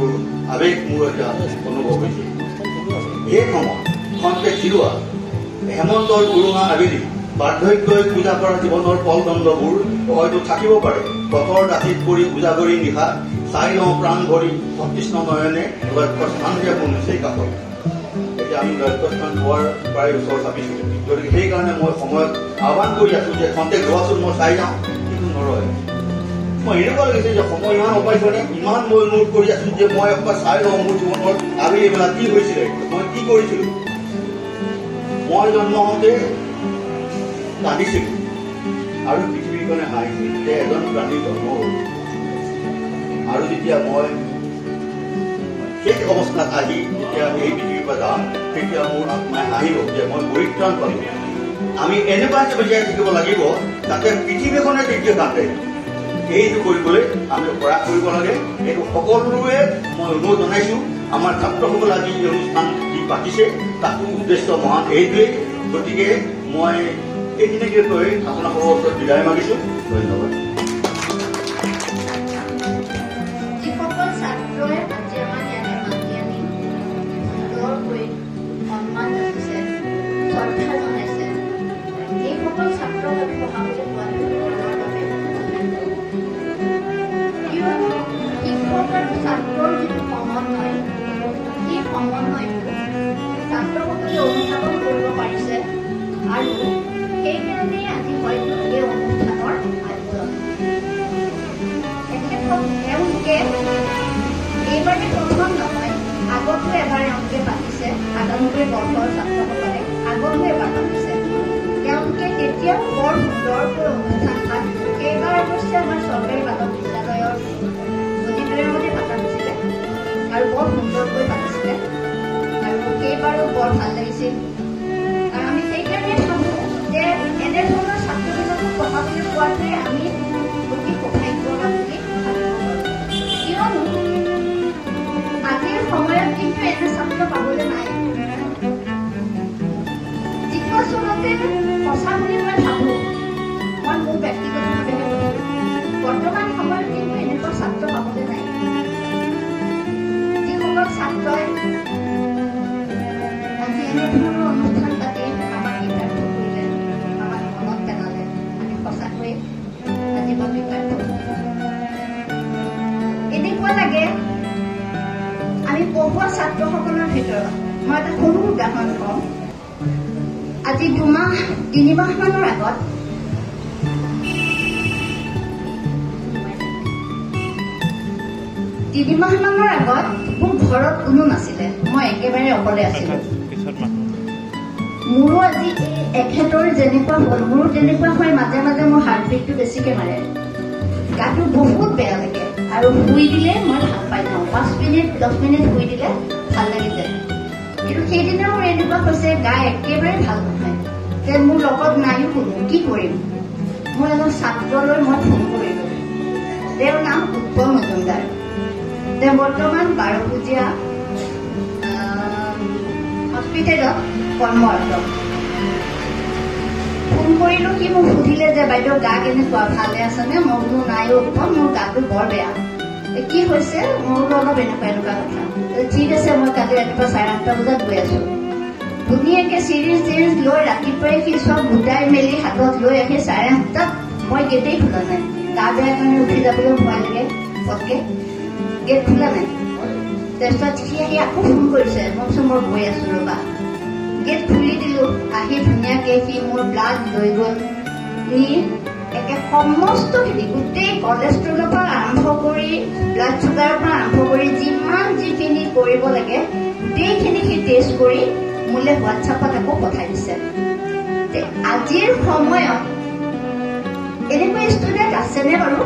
আৱেগ মোৰ এতিয়া অনুভৱ হৈছে। এই সময় খন্তেক জিৰোৱা, হেমন্তৰ উৰুঙা আবেলি, বাৰ্ধক্যই পূজা কৰা জীৱনৰ ফলদণ্ডবোৰ হয়তো থাকিব পাৰে। পথৰ দাঁতিত পৰি উজাগৰি নিশা চাই লওঁ প্ৰাণ ভৰি সতৃষ্ণ নয়নে লক্ষ্যস্থান যে শুনিছেই কাষত। এতিয়া আমি লক্ষ্যস্থান পোৱাৰ প্ৰায় ওচৰ চাপিছো। গতিকে সেইকাৰণে মই সময়ত আহ্বান কৰি আছো যে খন্তেক ৰোৱাচোন, মই চাই যাওঁ, কিন্তু নৰয়। মই এনেকুৱা লাগিছে যে সময় ইমান অপাইছনে, ইমান মই অনুৰোধ কৰি আছো যে মই একবাৰ চাই লওঁ মোৰ জীৱনৰ আবেলি বেলা কি হৈছিলে, মই কি কৰিছিলো। মই জন্ম হওঁতে কান্দিছিলো আৰু পৃথিৱীখনে হাঁহিছিল যে এজন প্ৰাণী জন্ম হ'ল। আৰু যেতিয়া মই শেষ অৱস্থাত আহি যেতিয়া এই পৃথিৱীৰ পৰা যাম, তেতিয়া মোৰ আত্মাই হাঁহিব যে মই পৰিত্ৰাণ পালো। আমি এনেকুৱা হিচাপে জীয়াই থাকিব লাগিব যাতে পৃথিৱীখনে তেতিয়া কান্দে। এইটো কৰিবলৈ আমি প্ৰয়াস কৰিব লাগে। এইটো সকলোৰে মই অনুৰোধ জনাইছো। আমাৰ ছাত্ৰসকলে আজি এই অনুষ্ঠান যি পাতিছে তাকো উদ্দেশ্য মহান এইটোৱেই। গতিকে মই এইখিনিকে কৈ আপোনালোকৰ ওচৰত বিদায় মাগিছো। ধন্যবাদ। যিসকল ছাত্ৰই আজি আমাক ইয়াতে মাতি আনি সুন্দৰকৈ সন্মান যাচিছে, শ্ৰদ্ধা জনাইছে, এইসকল ছাত্ৰক আমি পঢ়াবলৈ পোৱাটো আমাৰ বাবে সৌভাগ্য। কিয়নো শিক্ষক আৰু ছাত্ৰৰ যিটো সমন্বয়, সেই সমন্বয়টো ছাত্ৰসকলে অনুধাৱন কৰিব পাৰিছে আৰু সেইকাৰণেই আজি হয়তো এই অনুষ্ঠানৰ আয়োজন। তেখেতক তেওঁলোকে এইবাৰে প্ৰথম নহয়, আগতো এবাৰ এওঁলোকে পাতিছে। ৯৭ বৰ্ষৰ ছাত্ৰসকলে আগতো এবাৰ পাতিছে। তেওঁলোকে তেতিয়াও বৰ সুন্দৰকৈ অনুষ্ঠান ভাগ, সেইবাৰ অৱশ্যে আমাৰ চৰকাৰী বালক বিদ্যালয়ৰ অডিটৰিয়ামতে পাতা হৈছিলে আৰু বৰ সুন্দৰকৈ পাতিছিলে আৰু সেইবাৰো বৰ ভাল লাগিছিল। আৰু আমি সেইকাৰণে ভাবোঁ যে এনেধৰণৰ ছাত্ৰবিলাকক পঢ়াবলৈ পোৱাটোৱে আমি অতি সৌভাগ্যৱান বুলি ভাবিব পাৰোঁ। কিয়নো আজিৰ সময়ত কিন্তু এনে ছাত্ৰ পাবলৈ নাই, যিটো আচলতে সঁচা বুলি মই ভাবোঁ। মই মোৰ ব্যক্তিগতভাৱেহে কৈছোঁ, বৰ্তমান সময়ত কিন্তু এনেকুৱা ছাত্ৰ পাবলৈ নাই যিসকল ছাত্ৰই আজি এনেধৰণৰ অনুষ্ঠান পাতি আমাক কৃতাৰ্থ কৰিলে, আমাক মনত পেলালে। আমি সঁচাকৈয়ে আজি বৰ কৃতাৰ্থ। মই এটা সৰু উদাহৰণ কওঁ। আজি 2 3 মাহ মানৰ আগত মোৰ ঘৰত কোনো নাছিলে, মই একেবাৰে অকলে আছিলো। মোৰো আজি এখেতৰ যেনেকুৱা হ'ল মোৰো তেনেকুৱা হয়, মাজে মাজে মোৰ হাৰ্টবিটটো বেছিকে মাৰে, গাটো বহুত বেয়া লাগে আৰু শুই দিলে মই ভাল পাই যাওঁ। 5 মিনিট 10 মিনিট শুই দিলে ভাল লাগি যায়। কিন্তু সেইদিনা মোৰ এনেকুৱা হৈছে গা একেবাৰে ভাল নহয়, যে মোৰ লগত নাইও কোনো, কি কৰিম। মই এজন ছাত্ৰলৈ মই ফোন কৰিলো, তেওঁৰ নাম উৎপল মজুমদাৰ। তেওঁ বৰ্তমান বাৰপূজীয়া হস্পিটেলত কৰ্মৰত। ফোন কৰিলো, সি মোক সুধিলে যে বাইদেউ গা কেনেকুৱা, ভালে আছেনে? মই বোলো নাই উৎপল, মোৰ গাটো বৰ বেয়া। কি হৈছে? মোৰ অলপ এনেকুৱা এনেকুৱা কথা। ঠিক আছে, মই কালি ৰাতিপুৱা 8:30 বজাত গৈ আছো। ধুনীয়াকে চিৰিজ চিৰিজ লৈ ৰাতিপুৱাই সি চব গোটাই মেলি হাতত লৈ আহি 8:30ত মই গেটেই খোলা নাই, গা বেয়া কাৰণে উঠি যাবলৈও ভয় লাগে, পটকে গেট খোলা নাই। তাৰপিছত সি আহি আকৌ ফোন কৰিছে, মই কৈছো মই গৈ আছো ৰ'বা। গেট খুলি দিলো, আহি ধুনীয়াকে সি মোৰ ব্লাড লৈ গ'ল, নি একে সমস্তখিনি গোটেই কলেষ্ট্ৰলৰ পৰা আৰম্ভ কৰি ব্লাড চুগাৰৰ পৰা আৰম্ভ কৰি যিমান যিখিনি কৰিব লাগে গোটেইখিনি সি টেষ্ট কৰি মোলৈ হোৱাটছএপত আকৌ পঠাই দিছে। আজিৰ সময়ত এনেকুৱা ষ্টুডেণ্ট আছেনে বাৰু?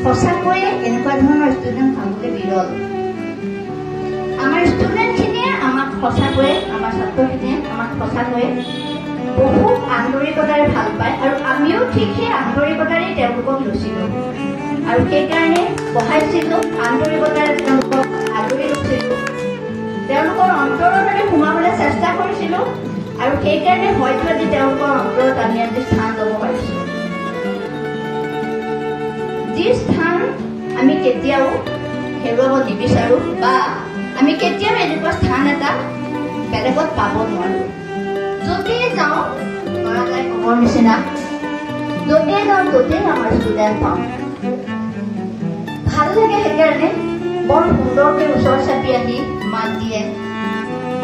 সঁচাকৈয়ে এনেকুৱা ধৰণৰ ষ্টুডেণ্ট পাবলৈ বিৰল। আমাৰ ষ্টুডেণ্টখিনিয়ে আমাক সঁচাকৈয়ে, আমাৰ ছাত্ৰখিনিয়ে আমাক সঁচাকৈয়ে বহুত আন্তৰিকতাৰে ভাল পায় আৰু আমিও ঠিক সেই আন্তৰিকতাৰেই তেওঁলোকক লৈছিলোঁ আৰু সেইকাৰণে পঢ়াইছিলোঁ, আন্তৰিকতাৰে তেওঁলোকক আদৰি লৈছিলোঁ, তেওঁলোকৰ অন্তৰত আমি সোমাবলৈ চেষ্টা কৰিছিলোঁ আৰু সেইকাৰণে হয়তো আজি তেওঁলোকৰ অন্তৰত আমি আজি স্থান ল'ব পাৰিছোঁ, যি স্থান আমি কেতিয়াও হেৰুৱাব নিবিচাৰোঁ বা আমি কেতিয়াও এনেকুৱা স্থান এটা বেলেগত পাব নোৱাৰোঁ। য'তেই যাওঁ ল'ৰা ক'বৰ নিচিনা, য'তেই যাওঁ ত'তেই আমাৰ ষ্টুডেণ্ট পাওঁ, ভাল লাগে। সেইকাৰণে বৰ সুন্দৰকৈ ওচৰ চাপি আহি মাত দিয়ে।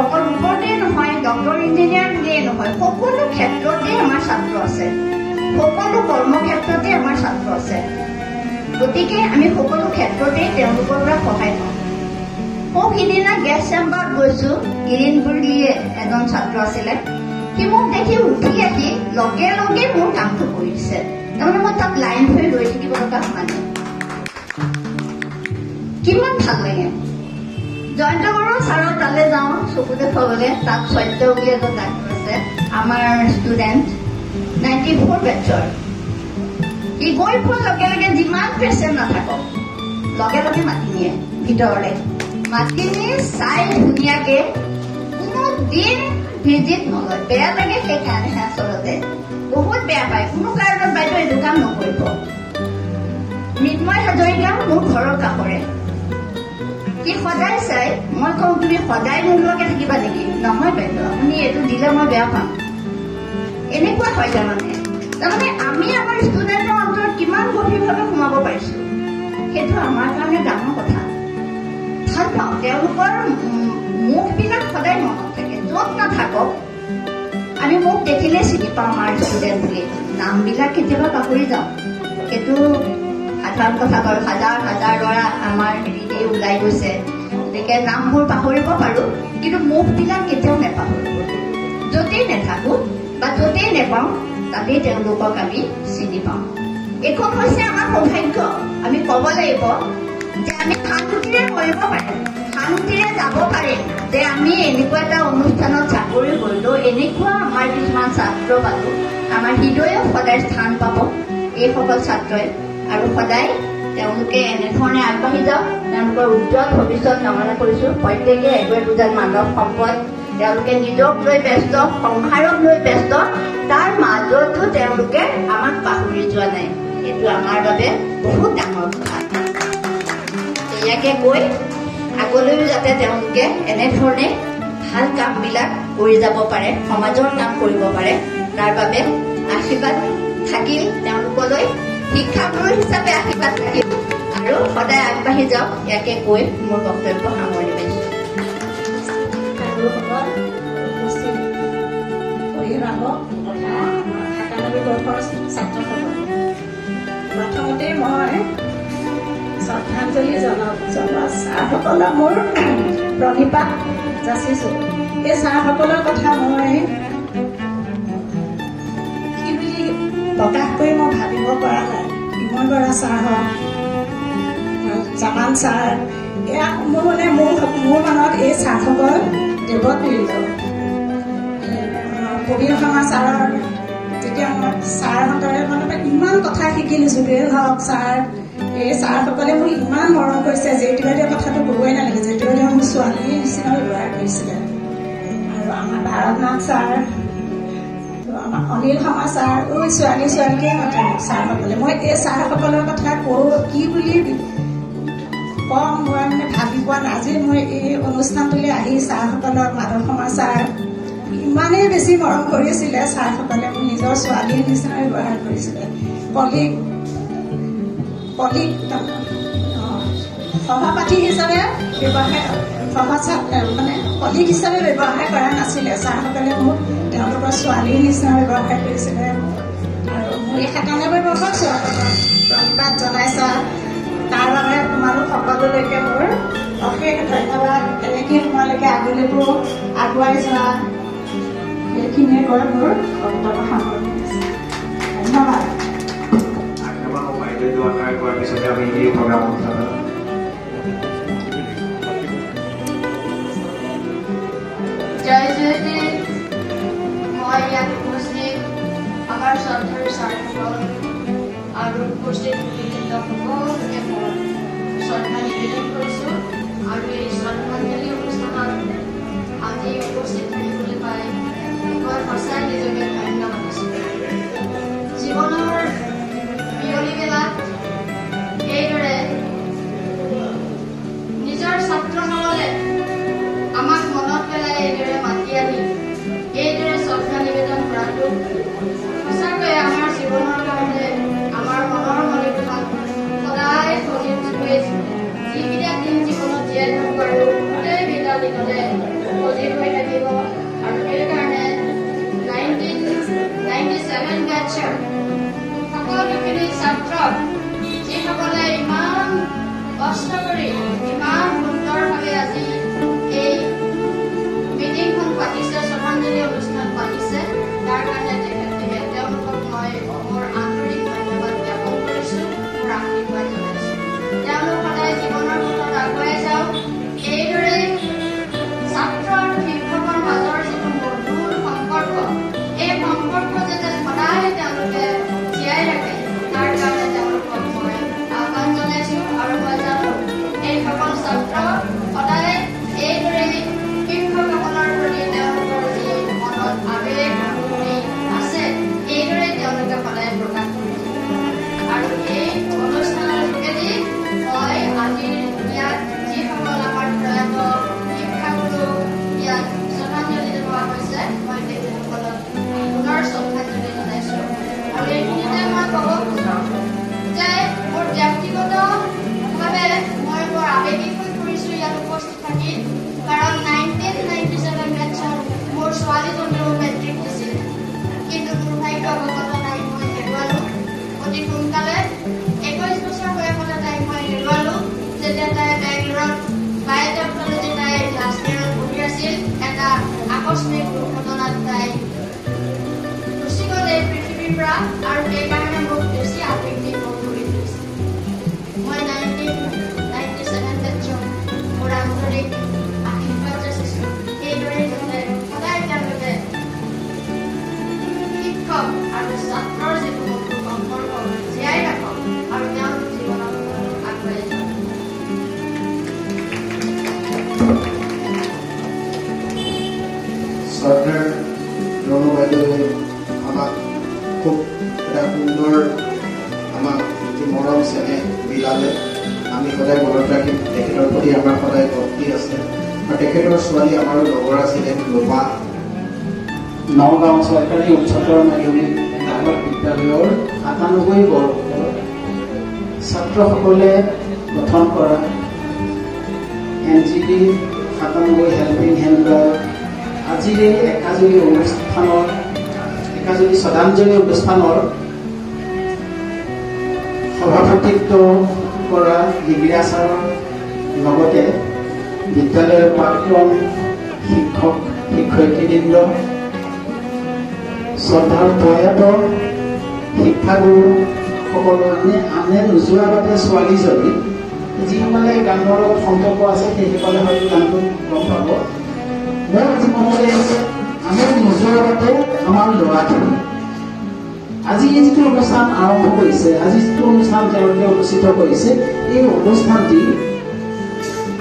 অকল ওপৰতে নহয়, ডক্টৰ ইঞ্জিনিয়াৰ বুলিয়েই নহয়, সকলো ক্ষেত্ৰতে আমাৰ ছাত্ৰ আছে, সকলো কৰ্মক্ষেত্ৰতে আমাৰ ছাত্ৰ আছে। গতিকে আমি সকলো ক্ষেত্ৰতেই তেওঁলোকৰ পৰা সহায় পাওঁ। সৌ সিদিনা গেছ চেম্বাৰত গৈছো, গিৰিণ বুলিয়ে এজন ছাত্ৰ আছিলে, সি মোক দেখি উঠি আহি লগে লগে মোৰ কামটো কৰি দিছে। তাৰমানে মই তাত লাইন হৈ ৰৈ থাকিব লগা হোৱা নাই। কিমান ভাল লাগে। জয়ন্ত বৰুৱা ছাৰৰ তালৈ যাওঁ চকু দেখুৱাবলৈ, তাত সত্য বুলি এজন ডাক্তৰ আছে, আমাৰ ষ্টুডেণ্ট 94 বেটছৰ। সি গৈ পোৱাৰ লগে লগে যিমান পেচেণ্ট নাথাকক লগে লগে মাতি নিয়ে ভিতৰলৈ, মাতি নি চাই ধুনীয়াকে, কোনো দিন ভিজিট নলয়। বেয়া লাগে সেইকাৰণেহে, আচলতে বহুত বেয়া পায়। কোনো কাৰণত বাইদেউ এইটো কাম নকৰিব। মৃন্ময় হাজৰিকা মোৰ ঘৰৰ কাষৰে, সি সদায় চাই। মই কওঁ তুমি সদায় নোলোৱাকে থাকিবা নেকি? নহয় বাইদেউ, আপুনি এইটো দিলে মই বেয়া পাম। এনেকুৱা হয়। তাৰমানে আমি আমাৰ ষ্টুডেণ্টৰ অন্তৰত কিমান গভীৰভাৱে সোমাব পাৰিছো সেইটো আমাৰ কাৰণে ডাঙৰ কথা। ভাল পাওঁ তেওঁলোকৰ মুখবিলাক সদায় মনত থাকে, য'ত নাথাকক আমি মুখ দেখিলে চিনি পাওঁ আমাৰ ষ্টুডেণ্ট বুলি। নামবিলাক কেতিয়াবা পাহৰি যাওঁ, সেইটো সাধাৰণ কথা বাৰু। হাজাৰ হাজাৰ ল'ৰা আমাৰ হেৰিতেই ওলাই গৈছে, গতিকে নামবোৰ পাহৰিব পাৰোঁ, কিন্তু মুখবিলাক কেতিয়াও নেপাহৰোঁ। য'তেই নাথাকোঁ বা য'তেই নেপাওঁ তাতেই তেওঁলোকক আমি চিনি পাওঁ। এইখন হৈছে আমাৰ সৌভাগ্য। আমি ক'ব লাগিব যে আমি শান্তিৰে মৰিব পাৰিম, শান্তিৰে যাব পাৰিম যে আমি এনেকুৱা এটা অনুষ্ঠানত চাকৰি কৰিলোঁ, এনেকুৱা আমাৰ কিছুমান ছাত্ৰ পালোঁ, আমাৰ হৃদয়ত সদায় স্থান পাব এইসকল ছাত্ৰই আৰু সদায় তেওঁলোকে এনেধৰণে আগবাঢ়ি যাওক। তেওঁলোকৰ উজ্জ্বল ভৱিষ্যত কামনা কৰিছোঁ। প্ৰত্যেকে একো একোজন মানৱ সম্পদ, তেওঁলোকে নিজক লৈ ব্যস্ত, সংসাৰক লৈ ব্যস্ত, তাৰ মাজতো তেওঁলোকে আমাক পাহৰি যোৱা নাই। এইটো আমাৰ বাবে বহুত ডাঙৰ কথা। ইয়াকে কৈ আগলৈও যাতে তেওঁলোকে এনেধৰণে ভাল কামবিলাক কৰি যাব পাৰে, সমাজৰ কাম কৰিব পাৰে, তাৰ বাবে আশীৰ্বাদ থাকিল তেওঁলোকলৈ, শিক্ষাগুৰু হিচাপে আশীৰ্বাদ থাকিল আৰু সদায় আগবাঢ়ি যাওক। ইয়াকে কৈ মোৰ বক্তব্য সামৰণি মাৰিছোঁ। শিক্ষাগুৰুসকল, উপস্থিত অভিভাৱক তথা ৯৭ বৰ্ষৰ ছাত্ৰসকল, প্ৰথমতে মই শ্ৰদ্ধাঞ্জলি জনোৱা ছাৰসকলক মোৰ প্ৰণিপাত যাচিছোঁ। এই ছাৰসকলৰ কথা মই কি বুলি প্ৰকাশ কৰি মই ভাবিব পৰা নাই। বিমল বৰা ছাৰ হওক, জামান ছাৰ, এয়া মোৰ মানে মোৰ মনত এই ছাৰসকল দেৱতুল্য। প্ৰবীণ শৰ্মা ছাৰৰ যেতিয়া মই ছাৰহঁতৰে মানে ইমান কথা শিকিলোঁ, জুবেল হওক ছাৰ, এই ছাৰসকলে মোক ইমান মৰম কৰিছে। জেউতি বাইদেউৰ কথাটো ক'বই নালাগে, জেউতি বাইদেউ মোৰ ছোৱালীৰ নিচিনা ব্যৱহাৰ কৰিছিলে। আৰু আমাৰ ভাৰতনাথ ছাৰ, আমাৰ অনিল শৰ্মা ছাৰ, ঐ ছোৱালী ছোৱালীকে মাতে ছাৰসকলে। মই এই ছাৰসকলৰ কথা কওঁ কি বুলি কম মই মানে ভাবি পোৱা নাই। আজি মই এই অনুষ্ঠানটোলৈ আহি ছাৰসকলক, মাধৱ শৰ্মা ছাৰ ইমানেই বেছি মৰম কৰিছিলে, ছাৰসকলে মোক নিজৰ ছোৱালীৰ নিচিনা ব্যৱহাৰ কৰিছিলে। কলিগ সহপাঠী হিচাপে ব্যৱহাৰ, মানে কলিগ হিচাপে ব্যৱহাৰ কৰা নাছিলে। ছাৰসকলে মোক তেওঁলোকৰ ছোৱালীৰ নিচিনা ব্যৱহাৰ কৰিছিলে। আৰু মোৰ এই ৯৭ বৰ্ষৰ প্ৰণিপাত জনাইছা, তাৰ বাবে তোমালোক সকলোলৈকে মোৰ অশেষ ধন্যবাদ। এনেকৈ তোমালোকে আগলৈকো আগুৱাই যোৱা, সেইখিনিয়ে কৈ মোৰ বক্তব্য সামৰণি আছে। ধন্যবাদ। জয় জয়তী। মই ইয়াত উপস্থিত আমাৰ শ্ৰদ্ধাৰ ছাৰসকল আৰু উপস্থিত সকলোকে মই শ্ৰদ্ধা নিবেদন কৰিছোঁ। আৰু এই শ্ৰদ্ধাঞ্জলি অনুষ্ঠানত আজি উপস্থিত থাকিবলৈ পাই মই সঁচাই নিজকে ধন্য মানিছোঁ। জীৱনৰ বিয়লি বেলাত এইদৰে নিজৰ ছাত্ৰসকলে আমাক মনত পেলাই এইদৰে মাতি আনি এইদৰে শ্ৰদ্ধা নিবেদন কৰাটো সঁচাকৈয়ে আমাৰ জীৱনৰ কাৰণে, আমাৰ মনৰ মণিকোঠাত সদায় সজীৱ হৈ যিকেইটা দিন জীৱনত জীয়াই থাকোঁ আৰু গোটেইকেইটা দিনতে সজীৱ হৈ থাকিব। আৰু সেইকাৰণে 1997 বেটছৰ সকলোখিনি ছাত্ৰক, যিসকলে ইমান কষ্ট কৰি ইমান সুন্দৰভাৱে আজি এই মিটিংখন পাতিছে, শ্ৰদ্ধাঞ্জলি অনুষ্ঠান পাতিছে, তাৰ কাৰণে তেওঁলোকক মই মোৰ আন্তৰিক ধন্যবাদ জ্ঞাপন কৰিছোঁ, মোৰ আশীৰ্বাদ জনাইছোঁ। তেওঁলোক সদায় জীৱনৰ পথত আগুৱাই যাওক। এইদৰে ছাত্ৰ আৰু শিক্ষকৰ মাজৰ যিটো মধুৰ সম্পৰ্ক, এই সম্পৰ্ক যাতে সদায় তেওঁলোকে জীয়াই ৰাখে, তাৰ কাৰণে তেওঁলোকক মই আহ্বান জনাইছোঁ। আৰু মই জানো এইসকল ছাত্ৰ সদায় এইদৰে শিক্ষকসকলৰ প্ৰতি তেওঁলোকৰ যি মনত আৱেগ অনুভূতি আছে, এইদৰে তেওঁলোকে সদায় প্ৰকাশ কৰি থাকিব। আৰু এই অনুষ্ঠানৰ যোগেদি মই আজিৰ ইয়াত যিসকল আমাৰ প্ৰয়াত শিক্ষাগুৰু ইয়াত শ্ৰদ্ধাঞ্জলি জনোৱা হৈছে, মই তেখেতসকলক পুনৰ শ্ৰদ্ধাঞ্জলি জনাইছোঁ। আৰু এইখিনিতে মই ক'ব খোজোঁ যে মোৰ ব্যক্তিগতভাৱে মই বৰ আৱেগিক হৈ পৰিছোঁ ইয়াত উপস্থিত থাকি, কাৰণ 1997 বেটছত মোৰ ছোৱালীজনীও মেট্ৰিক দিছিলে, কিন্তু দুৰ্ভাগ্যবশতঃ তাইক মই হেৰুৱালোঁ অতি সোনকালে। ২১ বছৰ বয়সতে তাইক মই হেৰুৱালোঁ, যেতিয়া তাই বেংগলোৰত বায়'টেকনলজি তাই লাষ্ট ইয়েৰত পঢ়ি আছিল। এটা আকস্মিক দুৰ্ঘটনাত তাই গুচি গ'ল এই পৃথিৱীৰ পৰা। আৰু সেইকাৰণে মোক বেছি আৱেগিক কৰি তুলিছে। মই 1997 বেটছত মোৰ আন্তৰিক আশীৰ্বাদ যাচিছোঁ, এইদৰে যাতে সদায় তেওঁলোকে শিক্ষক আৰু ছাত্ৰৰ যিটো মধুৰ সম্পৰ্ক জীয়াই ৰাখক আৰু তেওঁলোক জীৱনত আগুৱাই যাওক। শ্ৰদ্ধাৰ ৰণু বাইদেৱে আমাক খুব এটা সুন্দৰ আমাক যি মৰম চেনেহ বিলালে, আমি সদায় মনত ৰাখিম। তেখেতৰ প্ৰতি আমাৰ সদায় ভক্তি আছে। আৰু তেখেতৰ ছোৱালী আমাৰো লগৰ আছিলে লোপা। নগাঁও চৰকাৰী উচ্চতৰ মাধ্যমিক বিদ্যালয়ৰ ৯৭ বৰ্ষৰ ছাত্ৰসকলে গঠন কৰা এন জি ডি ৯৭ হেল্পিং হেণ্ডৰ আজিৰ এই একাজলি অনুষ্ঠানৰ একাজলি শ্ৰদ্ধাঞ্জলি অনুষ্ঠানৰ সভাপতিত্ব কৰা লিগিৰা ছাৰৰ লগতে বিদ্যালয়ৰ প্ৰাক্তন শিক্ষক শিক্ষয়িত্ৰীবৃন্দ, শ্ৰদ্ধাৰ প্ৰয়াত শিক্ষাগুৰুসকলৰ আনে নোযোৱাৰ আগতে ছোৱালীজনী যিসকলে গানৰ লগত সম্পৰ্ক আছে সেইসকলে হয়তো গানটো গম পাব। মোৰ আজি মনলৈ আহিছে আমি নোযোৱাৰ আগতে আমাৰ ল'ৰাখিনি আজি এই যিটো অনুষ্ঠান আৰম্ভ কৰিছে, আজি যিটো অনুষ্ঠান তেওঁলোকে অনুষ্ঠিত কৰিছে, এই অনুষ্ঠানটি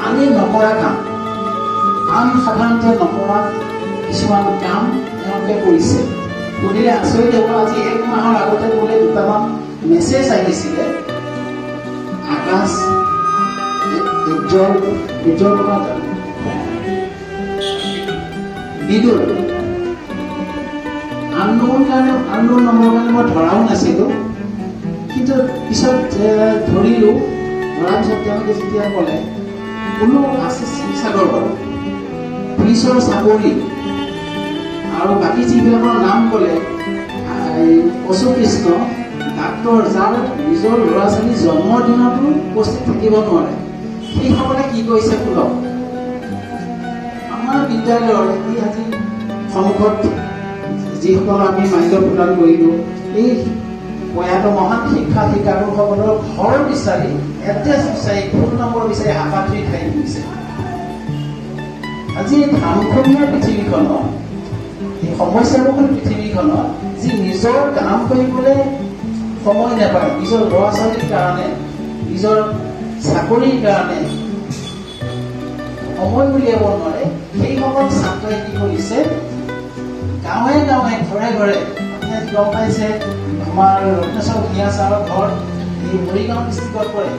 আনে নকৰা কাম, আন সাধাৰণতে নকৰা কিছুমান কাম তেওঁলোকে কৰিছে। শুনিলে আচৰিত হ'ব, আজি এক মাহৰ আগতে বোলে দুটামান মেছেজ আহিছিলে। আকাশ উজ্জ্বল উজ্জ্বল বিদুৰ আননোন কাৰণে, আননোন নম্বৰৰ কাৰণে মই ধৰাও নাছিলোঁ, কিন্তু পিছত ধৰিলোঁ। ধৰাৰ পিছত তেওঁলোকে যেতিয়া ক'লে কোনো আছে শিৱসাগৰ বাৰু পুলিচৰ চাকৰি আৰু বাকী যিবিলাকৰ নাম ক'লে অশোক কৃষ্ণ ডাক্তৰ, যাৰ নিজৰ ল'ৰা ছোৱালী জন্মৰ দিনতো উপস্থিত থাকিব নোৱাৰে, সেইসকলে কি কৰিছে শুনক। আমাৰ বিদ্যালয়ৰ এই আজি সন্মুখত যিসকল আমি মাল্য প্ৰদান কৰিলোঁ, এই প্ৰয়াত মহান শিক্ষা শিক্ষাগুৰুসকলৰ ঘৰ বিচাৰি, এড্ৰেছ বিচাৰি, ফোন নম্বৰ বিচাৰি হাবাথুৰি খাই ফুৰিছে। আজি এই ধামখুমীয়া পৃথিৱীখনত, এই সমস্যাবহুল পৃথিৱীখনত যি নিজৰ কাম কৰিবলৈ সময় নাপায়, নিজৰ ল'ৰা ছোৱালীৰ কাৰণে, নিজৰ চাকৰিৰ কাৰণে সময় উলিয়াব নোৱাৰে, সেইসকল ছাত্ৰই কি কৰিছে, গাঁৱে গাঁৱে ঘৰে ঘৰে, আপুনি আজি গম পাইছে আমাৰ ৰত্নেশ্বৰ ভূঞা ছাৰৰ ঘৰ এই মৰিগাঁও ডিষ্ট্ৰিক্টত পৰে,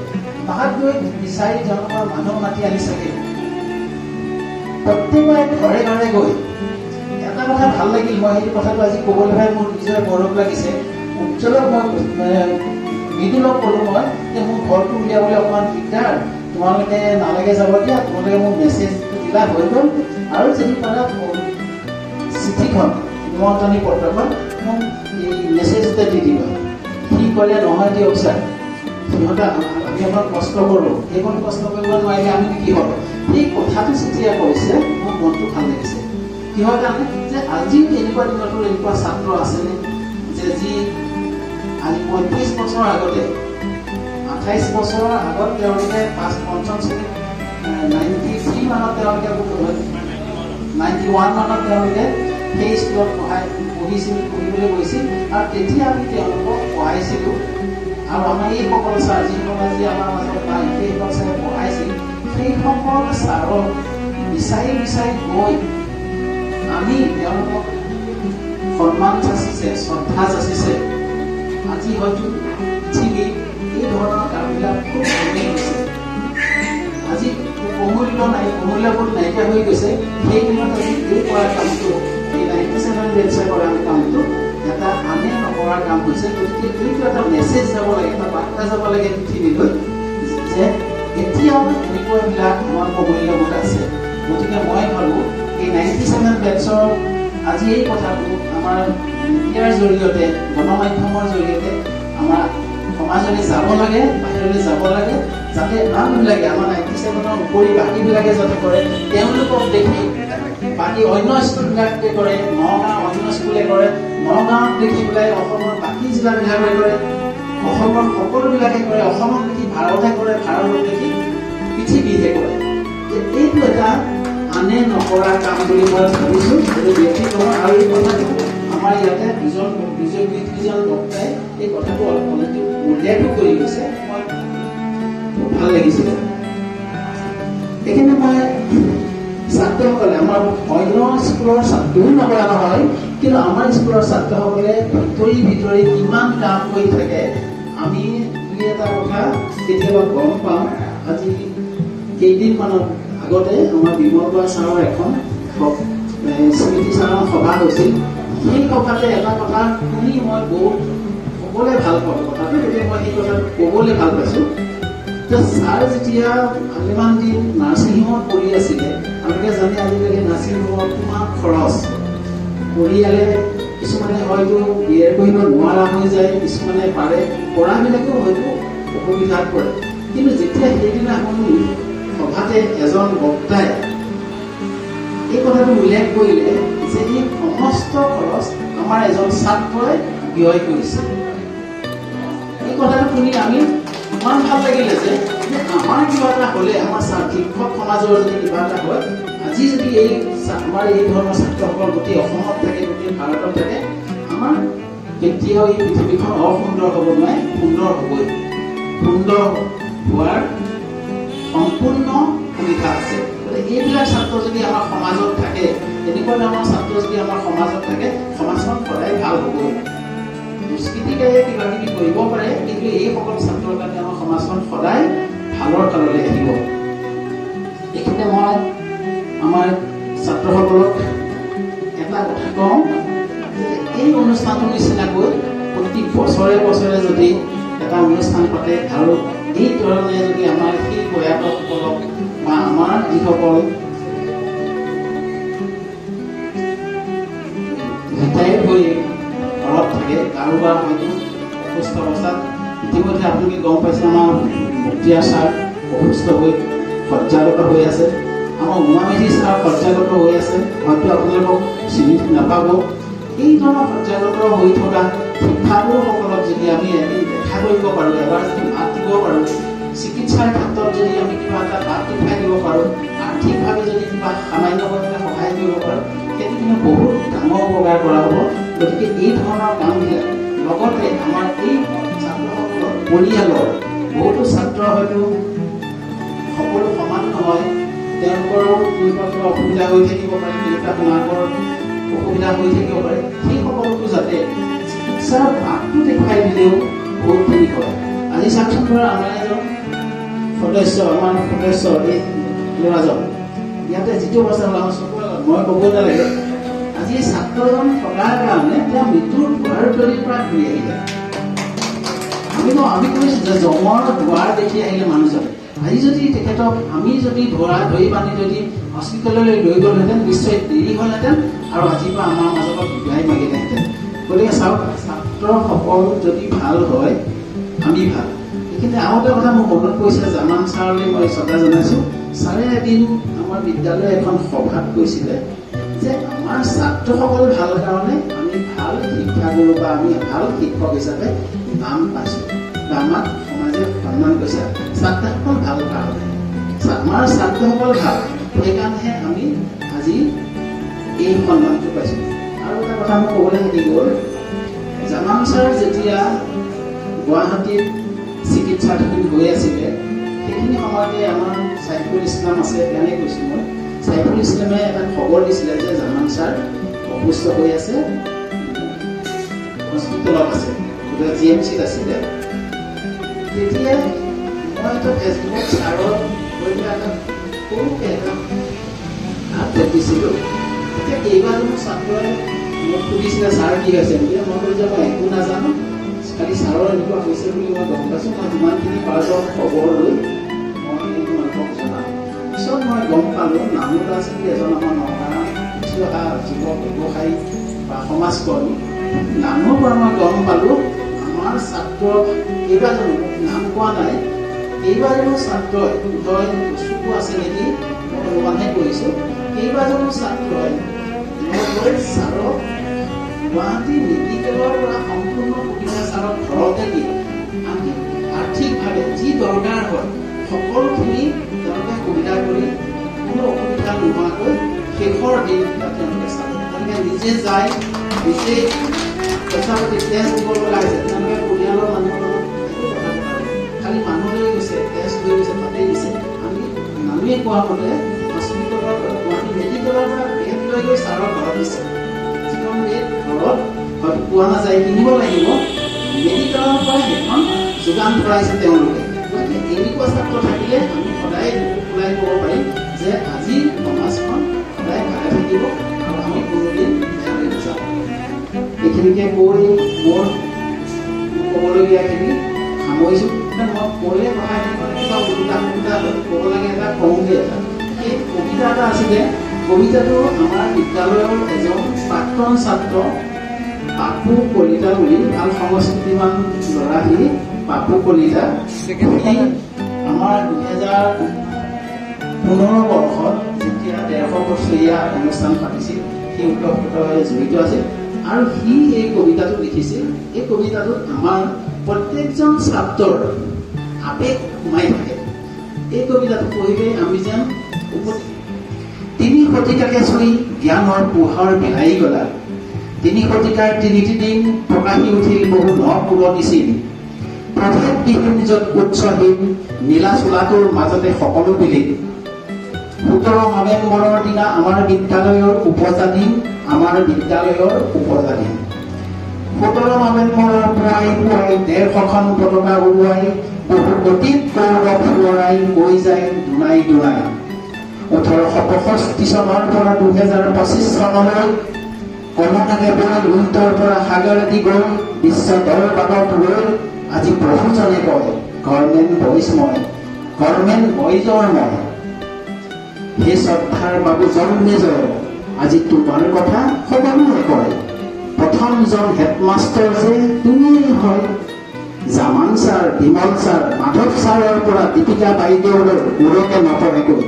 তাহাত গৈ বিচাৰি তেওঁলোকৰ মানুহ মাতি আনিছেগৈ। প্ৰত্যেকৰে ঘৰে ঘৰে গৈ এটা কথা ভাল লাগিল, মই সেইটো কথাটো আজি ক'বলৈ পাই মোৰ নিজৰ গৌৰৱ লাগিছে। উজ্জ্বলক মই মৃদুলক ক'লো মই যে মোৰ ঘৰটো উলিয়াবলৈ অকণমান দিগদাৰ, তোমালোকে নালাগে যাব দিয়া, তোমালোকে মোক মেছেজটো দিলা হৈ গ'ল, আৰু যদি পাৰা চিঠিখন নিমন্ত্ৰণী পত্ৰখন মোক এই মেছেজতে দি দিবা। সি ক'লে নহয় দিয়ক ছাৰ, সিহঁতে আমি অকণ কষ্ট কৰোঁ, সেইকণ কষ্ট কৰিব নোৱাৰিলে আমি কি হ'ব। সেই কথাটো যেতিয়া কৈছে মোৰ মনটো ভাল লাগিছে। কিহৰ কাৰণে যে আজিও এনেকুৱা দিনতো এনেকুৱা ছাত্ৰ আছেনে যে যি আজি 35 বছৰৰ আগতে, 28 বছৰৰ আগত তেওঁলোকে পঞ্চম শ্ৰেণীত 93 মানত তেওঁলোকে 91 মানত তেওঁলোকে সেই স্কুলত পঢ়িছিল, পঢ়িবলৈ গৈছিল, আৰু তেতিয়া আমি তেওঁলোকক পঢ়াইছিলোঁ। আৰু আমাৰ এইসকল ছাৰ যিসকল আজি আমাৰ মাজত নাই, সেইসকল ছাৰে পঢ়াইছিল, সেইসকল ছাৰক বিচাৰি বিচাৰি গৈ আমি তেওঁলোকক সন্মান যাচিছে, শ্ৰদ্ধা যাচিছে। আজি হয়তো পৃথিৱীত এই ধৰণৰ কামবিলাক খুব কমি গৈছে, আজি প্ৰমূল্য নাই, প্ৰমূল্যবোধ নাইকিয়া হৈ গৈছে। সেই দিনত আজি এই কৰা কামটো, এই 97 বেটছে কৰা কামটো এটা আনে নকৰা কাম হৈছে। গতিকে এইটো এটা মেছেজ যাব লাগে, এটা বাৰ্তা যাব লাগে পৃথিৱীলৈ যে এতিয়াও এনেকুৱাবিলাক আমাৰ প্ৰমূল্যবোধ আছে। গতিকে মই ভাবোঁ এই 97 বেটছৰ আজি এই কথাটো আমাৰ মিডিয়াৰ জৰিয়তে, গণমাধ্যমৰ জৰিয়তে আমাৰ সমাজলৈ যাব লাগে, বাহিৰলৈ যাব লাগে, যাতে আনবিলাকে আমাৰ 97ৰ উপৰি বাকীবিলাকে যাতে কৰে, তেওঁলোকক দেখি বাকী অন্য স্কুলবিলাকে কৰে, নগাঁও অন্য স্কুলে কৰে, নগাঁৱত দেখি পেলাই অসমৰ বাকী জিলাবিলাকে কৰে, অসমৰ সকলোবিলাকে কৰে, অসমক দেখি ভাৰতে কৰে, ভাৰতক দেখি পৃথিৱীহে কৰে। এইটো এটা আনে নকৰা কাম বুলি মই ভাবিছোঁ, এইটো ব্যতিক্ৰম। আৰু এই কথাটো আমাৰ ইয়াতে দুজন বক্তাই এই কথাটো অলৰেডি উল্লেখো কৰি গৈছে, মই খুব ভাল লাগিছিলে। এইখিনি মই ছাত্ৰসকলে, আমাৰ অন্য স্কুলৰ ছাত্ৰও নকৰা নহয়, কিন্তু আমাৰ স্কুলৰ ছাত্ৰসকলে ভিতৰি ভিতৰি কিমান কাম কৰি থাকে আমি দুই এটা কথা কেতিয়াবা গম পাওঁ। আজি কেইদিনমানৰ আগতে আমাৰ বিমল বৰা ছাৰৰ এখন স্মৃতিচাৰণ সভা হৈছিল। সেই সভাতে এটা কথা শুনি মই বহুত সকলোৱে ভাল পাওঁ কথাটো, গতিকে মই সেই কথাটো ক'বলৈ ভাল পাইছোঁ যে ছাৰ যেতিয়া ভালেমান দিন নাৰ্ছিং হোমত পৰি আছিলে, আপোনালোকে জানে আজিকালি নাৰ্ছিং হোমত ইমান খৰচ, পৰিয়ালে কিছুমানে হয়তো বিয়েৰ কৰিব নোৱাৰা হৈ যায়, কিছুমানে পাৰে, পঢ়াবিলাকেও হয়তো অসুবিধাত পৰে। কিন্তু যেতিয়া সেইদিনাখন সভাতে এজন বক্তাই এই কথাটো উল্লেখ কৰিলে যে এই সমস্ত খৰচ আমাৰ এজন ছাত্ৰই ব্যয় কৰিছে, এই কথাটো শুনি আমি ইমান ভাল লাগিলে যে আমাৰ কিবা এটা হ'লে, আমাৰ শিক্ষক সমাজৰ যদি কিবা এটা হয়, আজি যদি এই আমাৰ এই ধৰণৰ ছাত্ৰসকল গোটেই অসমত থাকে, গোটেই ভাৰতত থাকে, আমাৰ কেতিয়াও এই পৃথিৱীখন অসুন্দৰ হ'ব নোৱাৰে, সুন্দৰ হ'বই। সুন্দৰ হোৱাৰ সম্পূৰ্ণ সুবিধা আছে। গতিকে এইবিলাক ছাত্ৰ যদি আমাৰ সমাজত থাকে, এনেকুৱা ধৰণৰ ছাত্ৰ যদি আমাৰ সমাজত থাকে, সমাজখন সদায় ভাল হ'বই। দুষ্কৃতিকাৰীয়ে কিবা কিবি কৰিব পাৰে, কিন্তু এইসকল ছাত্ৰৰ কাৰণে আমাৰ সমাজখন সদায় ভালৰ ফাললৈ আহিব। এইখিনিতে মই আমাৰ ছাত্ৰসকলক এটা কথা কওঁ যে এই অনুষ্ঠানটোৰ নিচিনাকৈ প্ৰতি বছৰে বছৰে যদি এটা অনুষ্ঠান পাতে আৰু এই ধৰণে যদি আমাৰ সেই প্ৰয়াতসকলক বা আমাৰ যিসকল ৰিটায়াৰ্ড হৈ ঘৰত থাকে, কাৰোবাৰ হয়তো অসুস্থ অৱস্থাত, ইতিমধ্যে আপোনালোকে গম পাইছে আমাৰ মুক্তিয়াৰ ছাৰ অসুস্থ হৈ শয্যাগত হৈ আছে, আমাৰ উমা মেধি ছাৰ শয্যাগত হৈ আছে, হয়তো আপোনালোকক চিনি নাপাব। এই ধৰণৰ শয্যাগত হৈ থকা শিক্ষাগুৰুসকলক যদি আমি এদিন দেখা কৰিব পাৰোঁ, এবাৰ যদি মাত দিব পাৰোঁ, চিকিৎসাৰ ক্ষেত্ৰত যদি আমি কিবা এটা বাট দেখুৱাই দিব পাৰোঁ, আৰ্থিকভাৱে যদি কিবা সামান্য পৰিমাণে সহায় কৰিব পাৰোঁ, সেইটো কিন্তু বহুত ডাঙৰ উপকাৰ কৰা হ'ব। গতিকে এই ধৰণৰ কামবিলাক লগতে আমাৰ এই ছাত্ৰসকলৰ পৰিয়ালৰ বহুতো ছাত্ৰ হয়তো সকলো সমান নহয়, তেওঁলোকৰো কিবা কিবা অসুবিধা হৈ থাকিব পাৰে, দেউতাক মাকৰ অসুবিধা হৈ থাকিব পাৰে, সেই সকলোকো যাতে চিকিৎসাৰ বাটটো দেখুৱাই দিলেও বহুতখিনি হয়। আজি চাওকচোন ধৰা আমাৰ এজন সদস্য, আমাৰ সদস্য এই ল'ৰাজন ইয়াতে যিটো অৱস্থা হ'ল, আমাৰ চকুৰ আগত, মই ক'ব নালাগে, আজি ছাত্ৰজন থকাৰ কাৰণে তেওঁ মৃত্যুৰ দুৱাৰদলিৰ পৰা ঘূৰি আহিলে। আমি কৈছোঁ যে জমৰ দুৱাৰ দেখি আহিলে মানুহজনে। আজি যদি তেখেতক আমি যদি ধৰি বান্ধি যদি হস্পিটেললৈ লৈ গ'লহেঁতেন, নিশ্চয় দেৰি হ'লহেঁতেন আৰু আজিৰ পৰা আমাৰ মাজৰ পৰা বিদায় মাগিলেহেঁতেন। গতিকে চাওক, ছাত্ৰসকল যদি ভাল হয় আমি ভাল। এইখিনিতে আৰু এটা কথা মোক মনত পৰিছে, জামান ছাৰলৈ মই শ্ৰদ্ধা জনাইছোঁ। ছাৰে এদিন আমাৰ বিদ্যালয়ৰ এখন সভাত কৈছিলে যে আমাৰ ছাত্ৰসকল ভাল কাৰণে আমি ভাল শিক্ষাগুৰু বা আমি ভাল শিক্ষক হিচাপে নাম পাইছোঁ বা আমাক সমাজে সন্মান কৰিছে। ছাত্ৰসকল ভাল কাৰণে, আমাৰ ছাত্ৰসকল ভাল, সেইকাৰণেহে আমি আজি এই সন্মানটো পাইছোঁ। আৰু এটা কথা মোক ক'বলৈ থাকি গ'ল, জামান ছাৰ যেতিয়া গুৱাহাটীত চিকিৎসাধীন হৈ আছিলে, সেইখিনি সময়তে আমাৰ চাইফুল ইছলাম আছে, সেইকাৰণে কৈছোঁ মই, চাইফুল ইছলামে এটা খবৰ দিছিলে যে জামান ছাৰ অসুস্থ হৈ আছে, হস্পিটেলত আছে, গতিকে জি এম চিত আছিলে। তেতিয়া মই এটা ফেচবুকত ছাৰৰ গৈ পেলাই এটা সৰুকৈ এটা আপডেট দিছিলোঁ। তেতিয়া কেইবাজনো ছাত্ৰই মোক সুধিছিলে ছাৰ কি হৈছে বুলি। মই ক'লো যে মই একো নাজানো, খালি ছাৰৰ এনেকুৱা হৈছে বুলি মই গম পাইছোঁ, মই যিমানখিনি পাৰোঁ খবৰ লৈ মই তোমালোকক জনাম। পিছত মই গম পালোঁ নানু দাস বুলি এজন আমাৰ নগাঁৱৰ উঠি অহা যুৱক ব্যৱসায়ী বা সমাজকৰ্মী, নানুৰ পৰা মই গম পালোঁ আমাৰ ছাত্ৰ কেইবাজনো, নাম কোৱা নাই, কেইবাজনো ছাত্ৰই, উদয় বস্তুকো আছে নেকি মই অনুমানহে কৰিছোঁ, কেইবাজনো ছাত্ৰই লগ হৈ ছাৰক গুৱাহাটী মেডিকেলৰ পৰা সম্পূৰ্ণ সুবিধা ছাৰক ঘৰতে দি আনকি আৰ্থিকভাৱে যি দৰকাৰ হয় সকলোখিনি তেওঁলোকে সুবিধা কৰি কোনো অসুবিধা নোহোৱাকৈ শেষৰ দিনকেইটা তেওঁলোকে চালে। তেওঁলোকে নিজে যায়, নিজে পইচা পাতি টেষ্ট দিব লগা হৈছে, তেওঁলোকে পৰিয়ালৰ মানুহৰ লগত একো কথা পতা নাই, খালি মানুহ লৈ গৈছে, টেষ্ট লৈ গৈছে, তাতেই দিছে। আমি নানুৱে কোৱা মতে হস্পিটেলৰ পৰা, গুৱাহাটী মেডিকেলৰ পৰা বেড লৈ গৈ ছাৰৰ ঘৰত দিছে। যিখন বেড ঘৰত হয়তো পোৱা নাযায়, কিনিব লাগিব, মেডিকেলৰ পৰা সেইখন যোগান ধৰাইছে তেওঁলোকে। গতিকে এনেকুৱা ছাত্ৰ থাকিলে আমি সদায় ওলাই ক'ব পাৰিম যে আজি সমাজখন সদায় ভালে থাকিব আৰু আমি কোনোদিন বেয়া হৈ নাযাওঁ। এইখিনিকে কৈ মোৰ ক'বলগীয়াখিনি সামৰিছোঁ। মই ক'লে কথাখিনি মানে কিবা উল্টা পুল্টা ক'ব লাগে, এটা কওঁগৈ এটা। সেই কবিতা এটা আছিলে, কবিতাটো আমাৰ বিদ্যালয়ৰ এজন প্ৰাক্তন ছাত্ৰ পাপু কলিতা বুলি ভাল সংস্কৃতিমান ল'ৰা, সি পাপু কলিতা, সি আমাৰ 2015 বৰ্ষত যেতিয়া 150 বছৰীয়া অনুষ্ঠান পাতিছিল, সি ওতঃপ্ৰোতভাৱে জড়িত আছিল আৰু সি এই কবিতাটো লিখিছিল। এই কবিতাটোত আমাৰ প্ৰত্যেকজন ছাত্ৰৰ আৱেগ সোমাই থাকে। এই কবিতাটো পঢ়িলে আমি যেন 3 শতিকাকে চুই জ্ঞানৰ পোহৰ বিলাই গলা, 3 শতিকাৰ 3টি দিন প্ৰকাশি উঠিল বহু ন পুৰণি চিন, প্ৰভেদবিহীন য'ত উৎসহীন নীলা চোলাটোৰ মাজতে সকলো বিলীন। 17 নৱেম্বৰৰ দিনা আমাৰ বিদ্যালয়ৰ উপজা দিন, আমাৰ বিদ্যালয়ৰ উপজা দিন। 17 নৱেম্বৰৰ পুৱাই পুৱাই 150খন পতাকা উৰুৱাই বহু অতীত গৌৰৱ সোঁৱৰাই গৈ যায় দুনাই দুনাই। 1865 চনৰ পৰা 2025 চনলৈ কলকাতে বৈ লুইতৰ পৰা সাগৰেদি গৈ বিশ্ব দৰবাৰত ৰৈ আজি বহুজনে কয় গভৰ্ণমেণ্ট বইজ মই, গভৰ্ণমেণ্ট বইজৰ মই। হে শ্ৰদ্ধাৰ বাবু জন্মেজয়, আজি তোমাৰ কথা সকলোৱে কয়, প্ৰথমজন হেডমাষ্টৰ যে তুমিয়েই হয়। জামান ছাৰ, বিমল ছাৰ, মাধৱ ছাৰৰ পৰা দীপিকা বাইদেউলৈ মূৰকে নপৰেগৈ।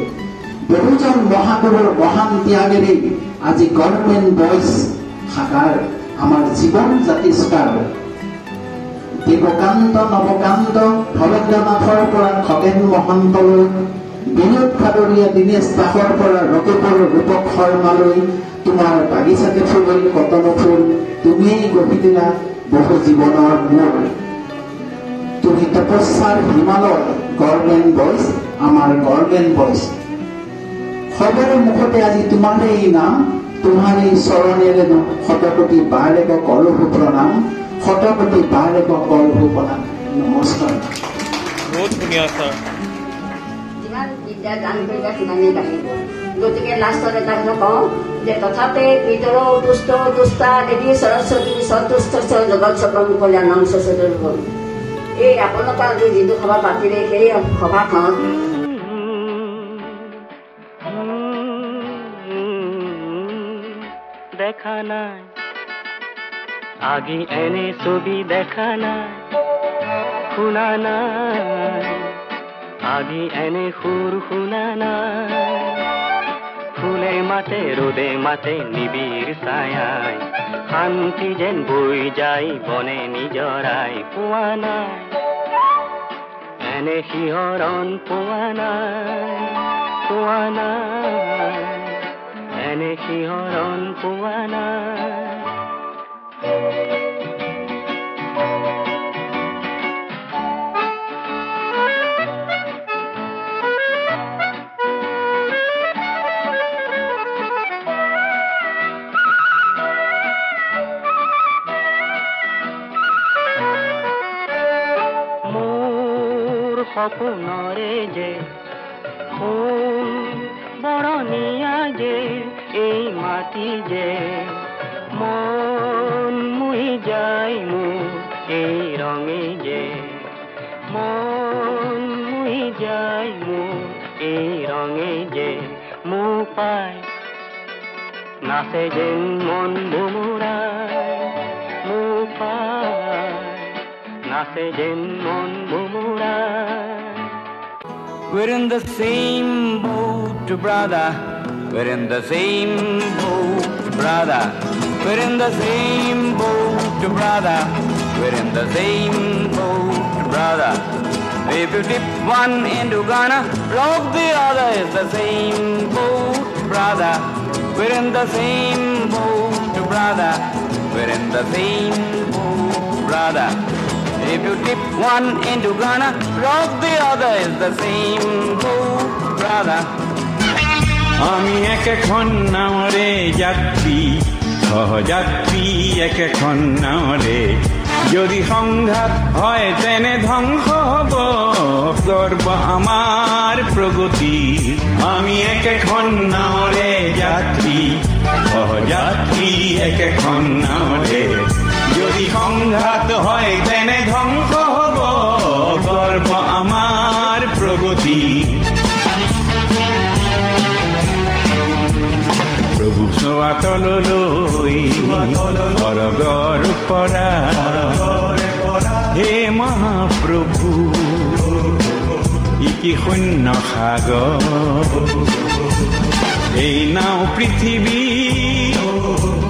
বহুজন মহাগুৰুৰ মহান ত্যাগেৰে আজি গভৰ্ণমেণ্ট বইজ সাকাৰ আমাৰ জীৱন জাতিষ্কাৰ। দেৱকান্ত নৱকান্ত ভৱেন্দ্ৰনাথৰ পৰা খগেন মহন্তলৈ, বিনোদ খাদৰীয়া দীনেশ দাসৰ পৰা ৰকিবুল ৰূপক শৰ্মালৈ, তোমাৰ বাগিচাতে ফুল কটন ফুল, তুমিয়েই গঢ়ি দিলা বহু জীৱনৰ মূল। তুমি তপস্যাৰ হিমালয় গভৰ্ণমেণ্ট বইজ, আমাৰ গভৰ্ণমেণ্ট বইজ। সবৰে মুখতে আজি তোমাৰেই নাম, তোমাৰেই চৰণেৰে শতকোটি বাৰেক কৰহু প্ৰণাম, শতকোটি বাৰেক কৰহু প্ৰণাম। নমস্কাৰ। বহুত ধুনীয়া ছাৰ। যিমান বিদ্যা দান কৰিবা সিমানেই বাঢ়িব। গতিকে লাষ্টত এটা কথা কওঁ যে তথাপি পিতৰ তুষ্ট তুষ্টা দেৱী সৰস্বতী সন্তুষ্ট জগত সকম কল্যাণং সচেতন। এই আপোনালোকে আজি যিটো সভা পাতিলে সেই সভাখনত দেখা নাই আগে এনে ছবি দেখা নাই, শুনা নাই আগে এনে সুৰ শুনা নাই। ফুলে মাতে ৰ'দে মাতে নিবিড় ছায়াই, শান্তি যেন বৈ যায় বনে নিজৰাই। পোৱা নাই এনে শিহৰণ, পোৱা নাই, পোৱা নাই এনে শিহৰণ, পোৱা নাই। মোৰ সপোনৰে যে সোণ বৰণীয়া যে এই মাটি যে মন মুহি যায় মোৰ এই ৰঙে যে, মন মুহি যায় মোৰ এই ৰঙে যে, মোক পাই নাচে যেন মন ভোমোৰাই, মোক পাই নাচে যেন মন ভোমোৰাই। We're in the same boat, brother. We're in the same boat, brother. We're in the same boat, brother. We're in the same boat, brother. If you dip one into Ghana, rock the other is the same boat, brother. We're in the same boat, brother. We're in the same boat, brother. If you dip one into Ghana, rock the other is the same boat, brother. আমি একেখন নাৱৰে যাত্ৰী, সহযাত্ৰী একেখন নাৱৰে। যদি সংঘাত হয় তেনে ধ্বংস হ'ব গৰ্ব আমাৰ প্ৰগতি। আমি একেখন নাৱৰে যাত্ৰী, সহযাত্ৰী একেখন নাৱৰে। যদি সংঘাত হয় তেনে ধ্বংস হ'ব গৰ্ব আমাৰ প্ৰগতি। যোৱা তললৈ স্বৰ্গৰ পৰা হে মহাপ্ৰভু ইকি শূন্য সাগৰ এই নাও পৃথিৱী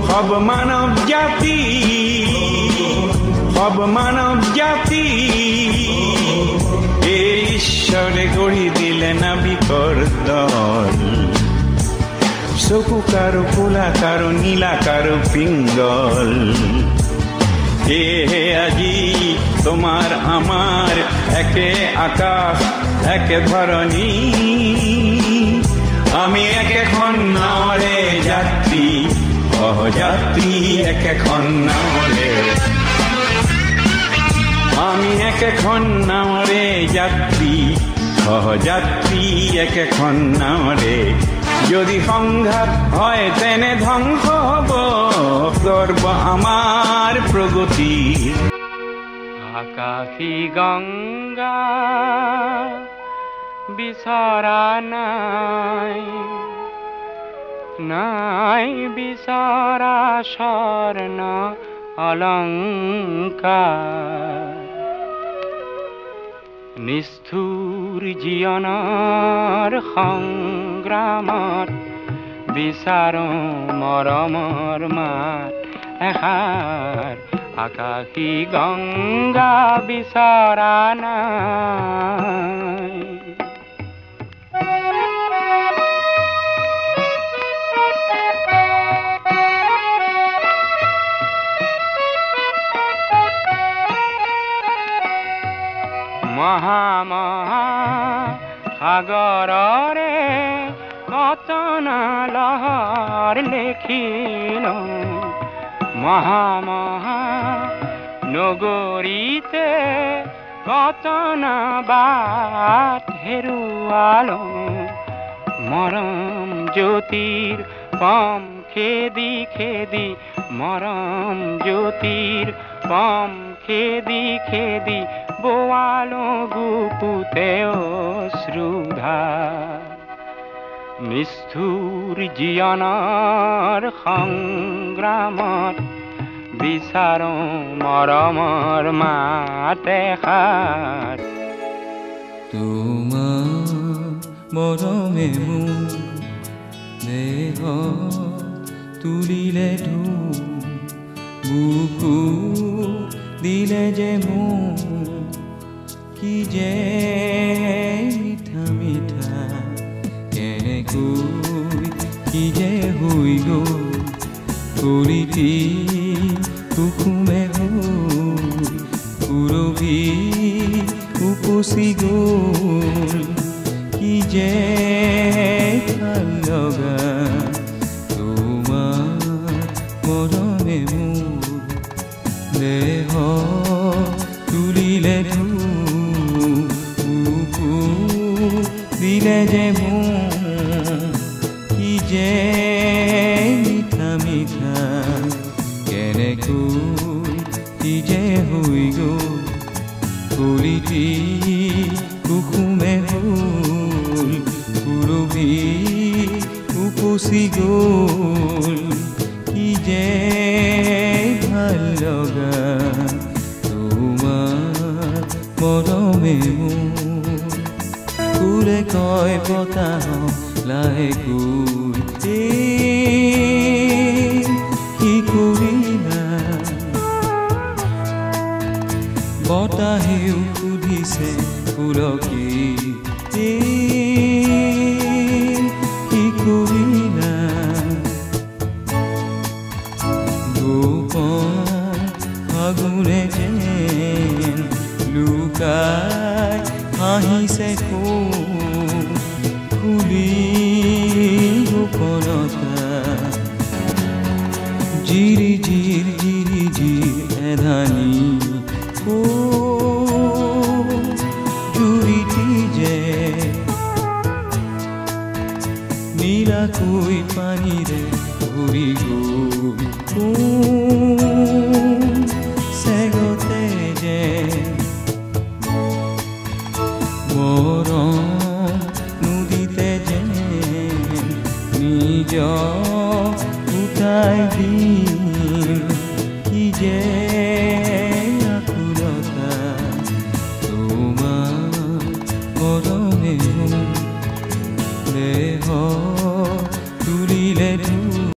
সব মানৱ জাতি সব মানৱ জাতি এই ঈশ্বৰে গঢ়ি দিলে নাবিকৰ দল চকু কাৰো কোলা কাৰো নীলা কাৰো পিংগল সেয়েহে আজি তোমাৰ আমাৰ একে আকাশ একে ধৰণী আমি একেখন নাৱৰে যাত্ৰী সহযাত্ৰী একেখন নাৱৰে আমি একেখন নাৱৰে যাত্ৰী সহযাত্ৰী একেখন নাৱৰে যদি সংঘাত হয় তেনে ধ্বংস হ'ব গৰ্ব আমাৰ প্ৰগতি। আকাশী গংগা বিচৰা নাই নাই বিচৰা স্বৰ্ণ অলংকাৰ নিষ্ঠুৰ জীৱনৰ সংগ্ৰামত বিচাৰো মৰমৰ মাত এষাৰ আকাশী গংগা বিচৰা নাই। মহা মহা সাগৰৰে কত না লহৰ লেখিলো মহা মহা নগৰীতে কত না বাট হেৰুৱালো মৰম জ্যোতিৰ পম খেদি খেদি মৰম জ্যোতিৰ পম খেদি খেদি বোৱালো গুপুতে অশ্ৰুধাৰ নিষ্ঠুৰ জীৱনৰ সংগ্ৰামত বিচাৰো মৰমৰ মাত এষাৰ। তোমাৰ মৰমে মোক দেহ তুলিলে ধুম বুকু দিলে যে মোক কি যে মিঠা মিঠা কেনেকৈ কি যে হৈ গ'ল কলিটি কুসুমে হৈ সুৰভি উপচি গ'ল কি যে ভাল লগা তোমাৰ মৰমে মোৰ দেহ তুলিলে বুকু দিলে যে মোক কি যে মিঠা মিঠা কেনেকৈ কি যে হৈ গ'ল কলিটি কুসুমে হ'ল সুৰভি উপচি গ'ল কি যে ভাল লগা তোমাৰ মৰমে মোৰ ফুলে কয় বতাহ লাহেকৈ কি কৰিলা বতাহেও সুধিছে ফুলকি কি কৰিলা গোপন ফাগুনে যেন লুকাই হাঁহিছে খুলি গোপনতা জিৰি জিৰ জিৰি জিৰ এধানি জুৰিটি যে নীলাকৈ পানীৰে ভৰি গ'ল চেগতে যে মৰম নদীতে যেন নিজ দি।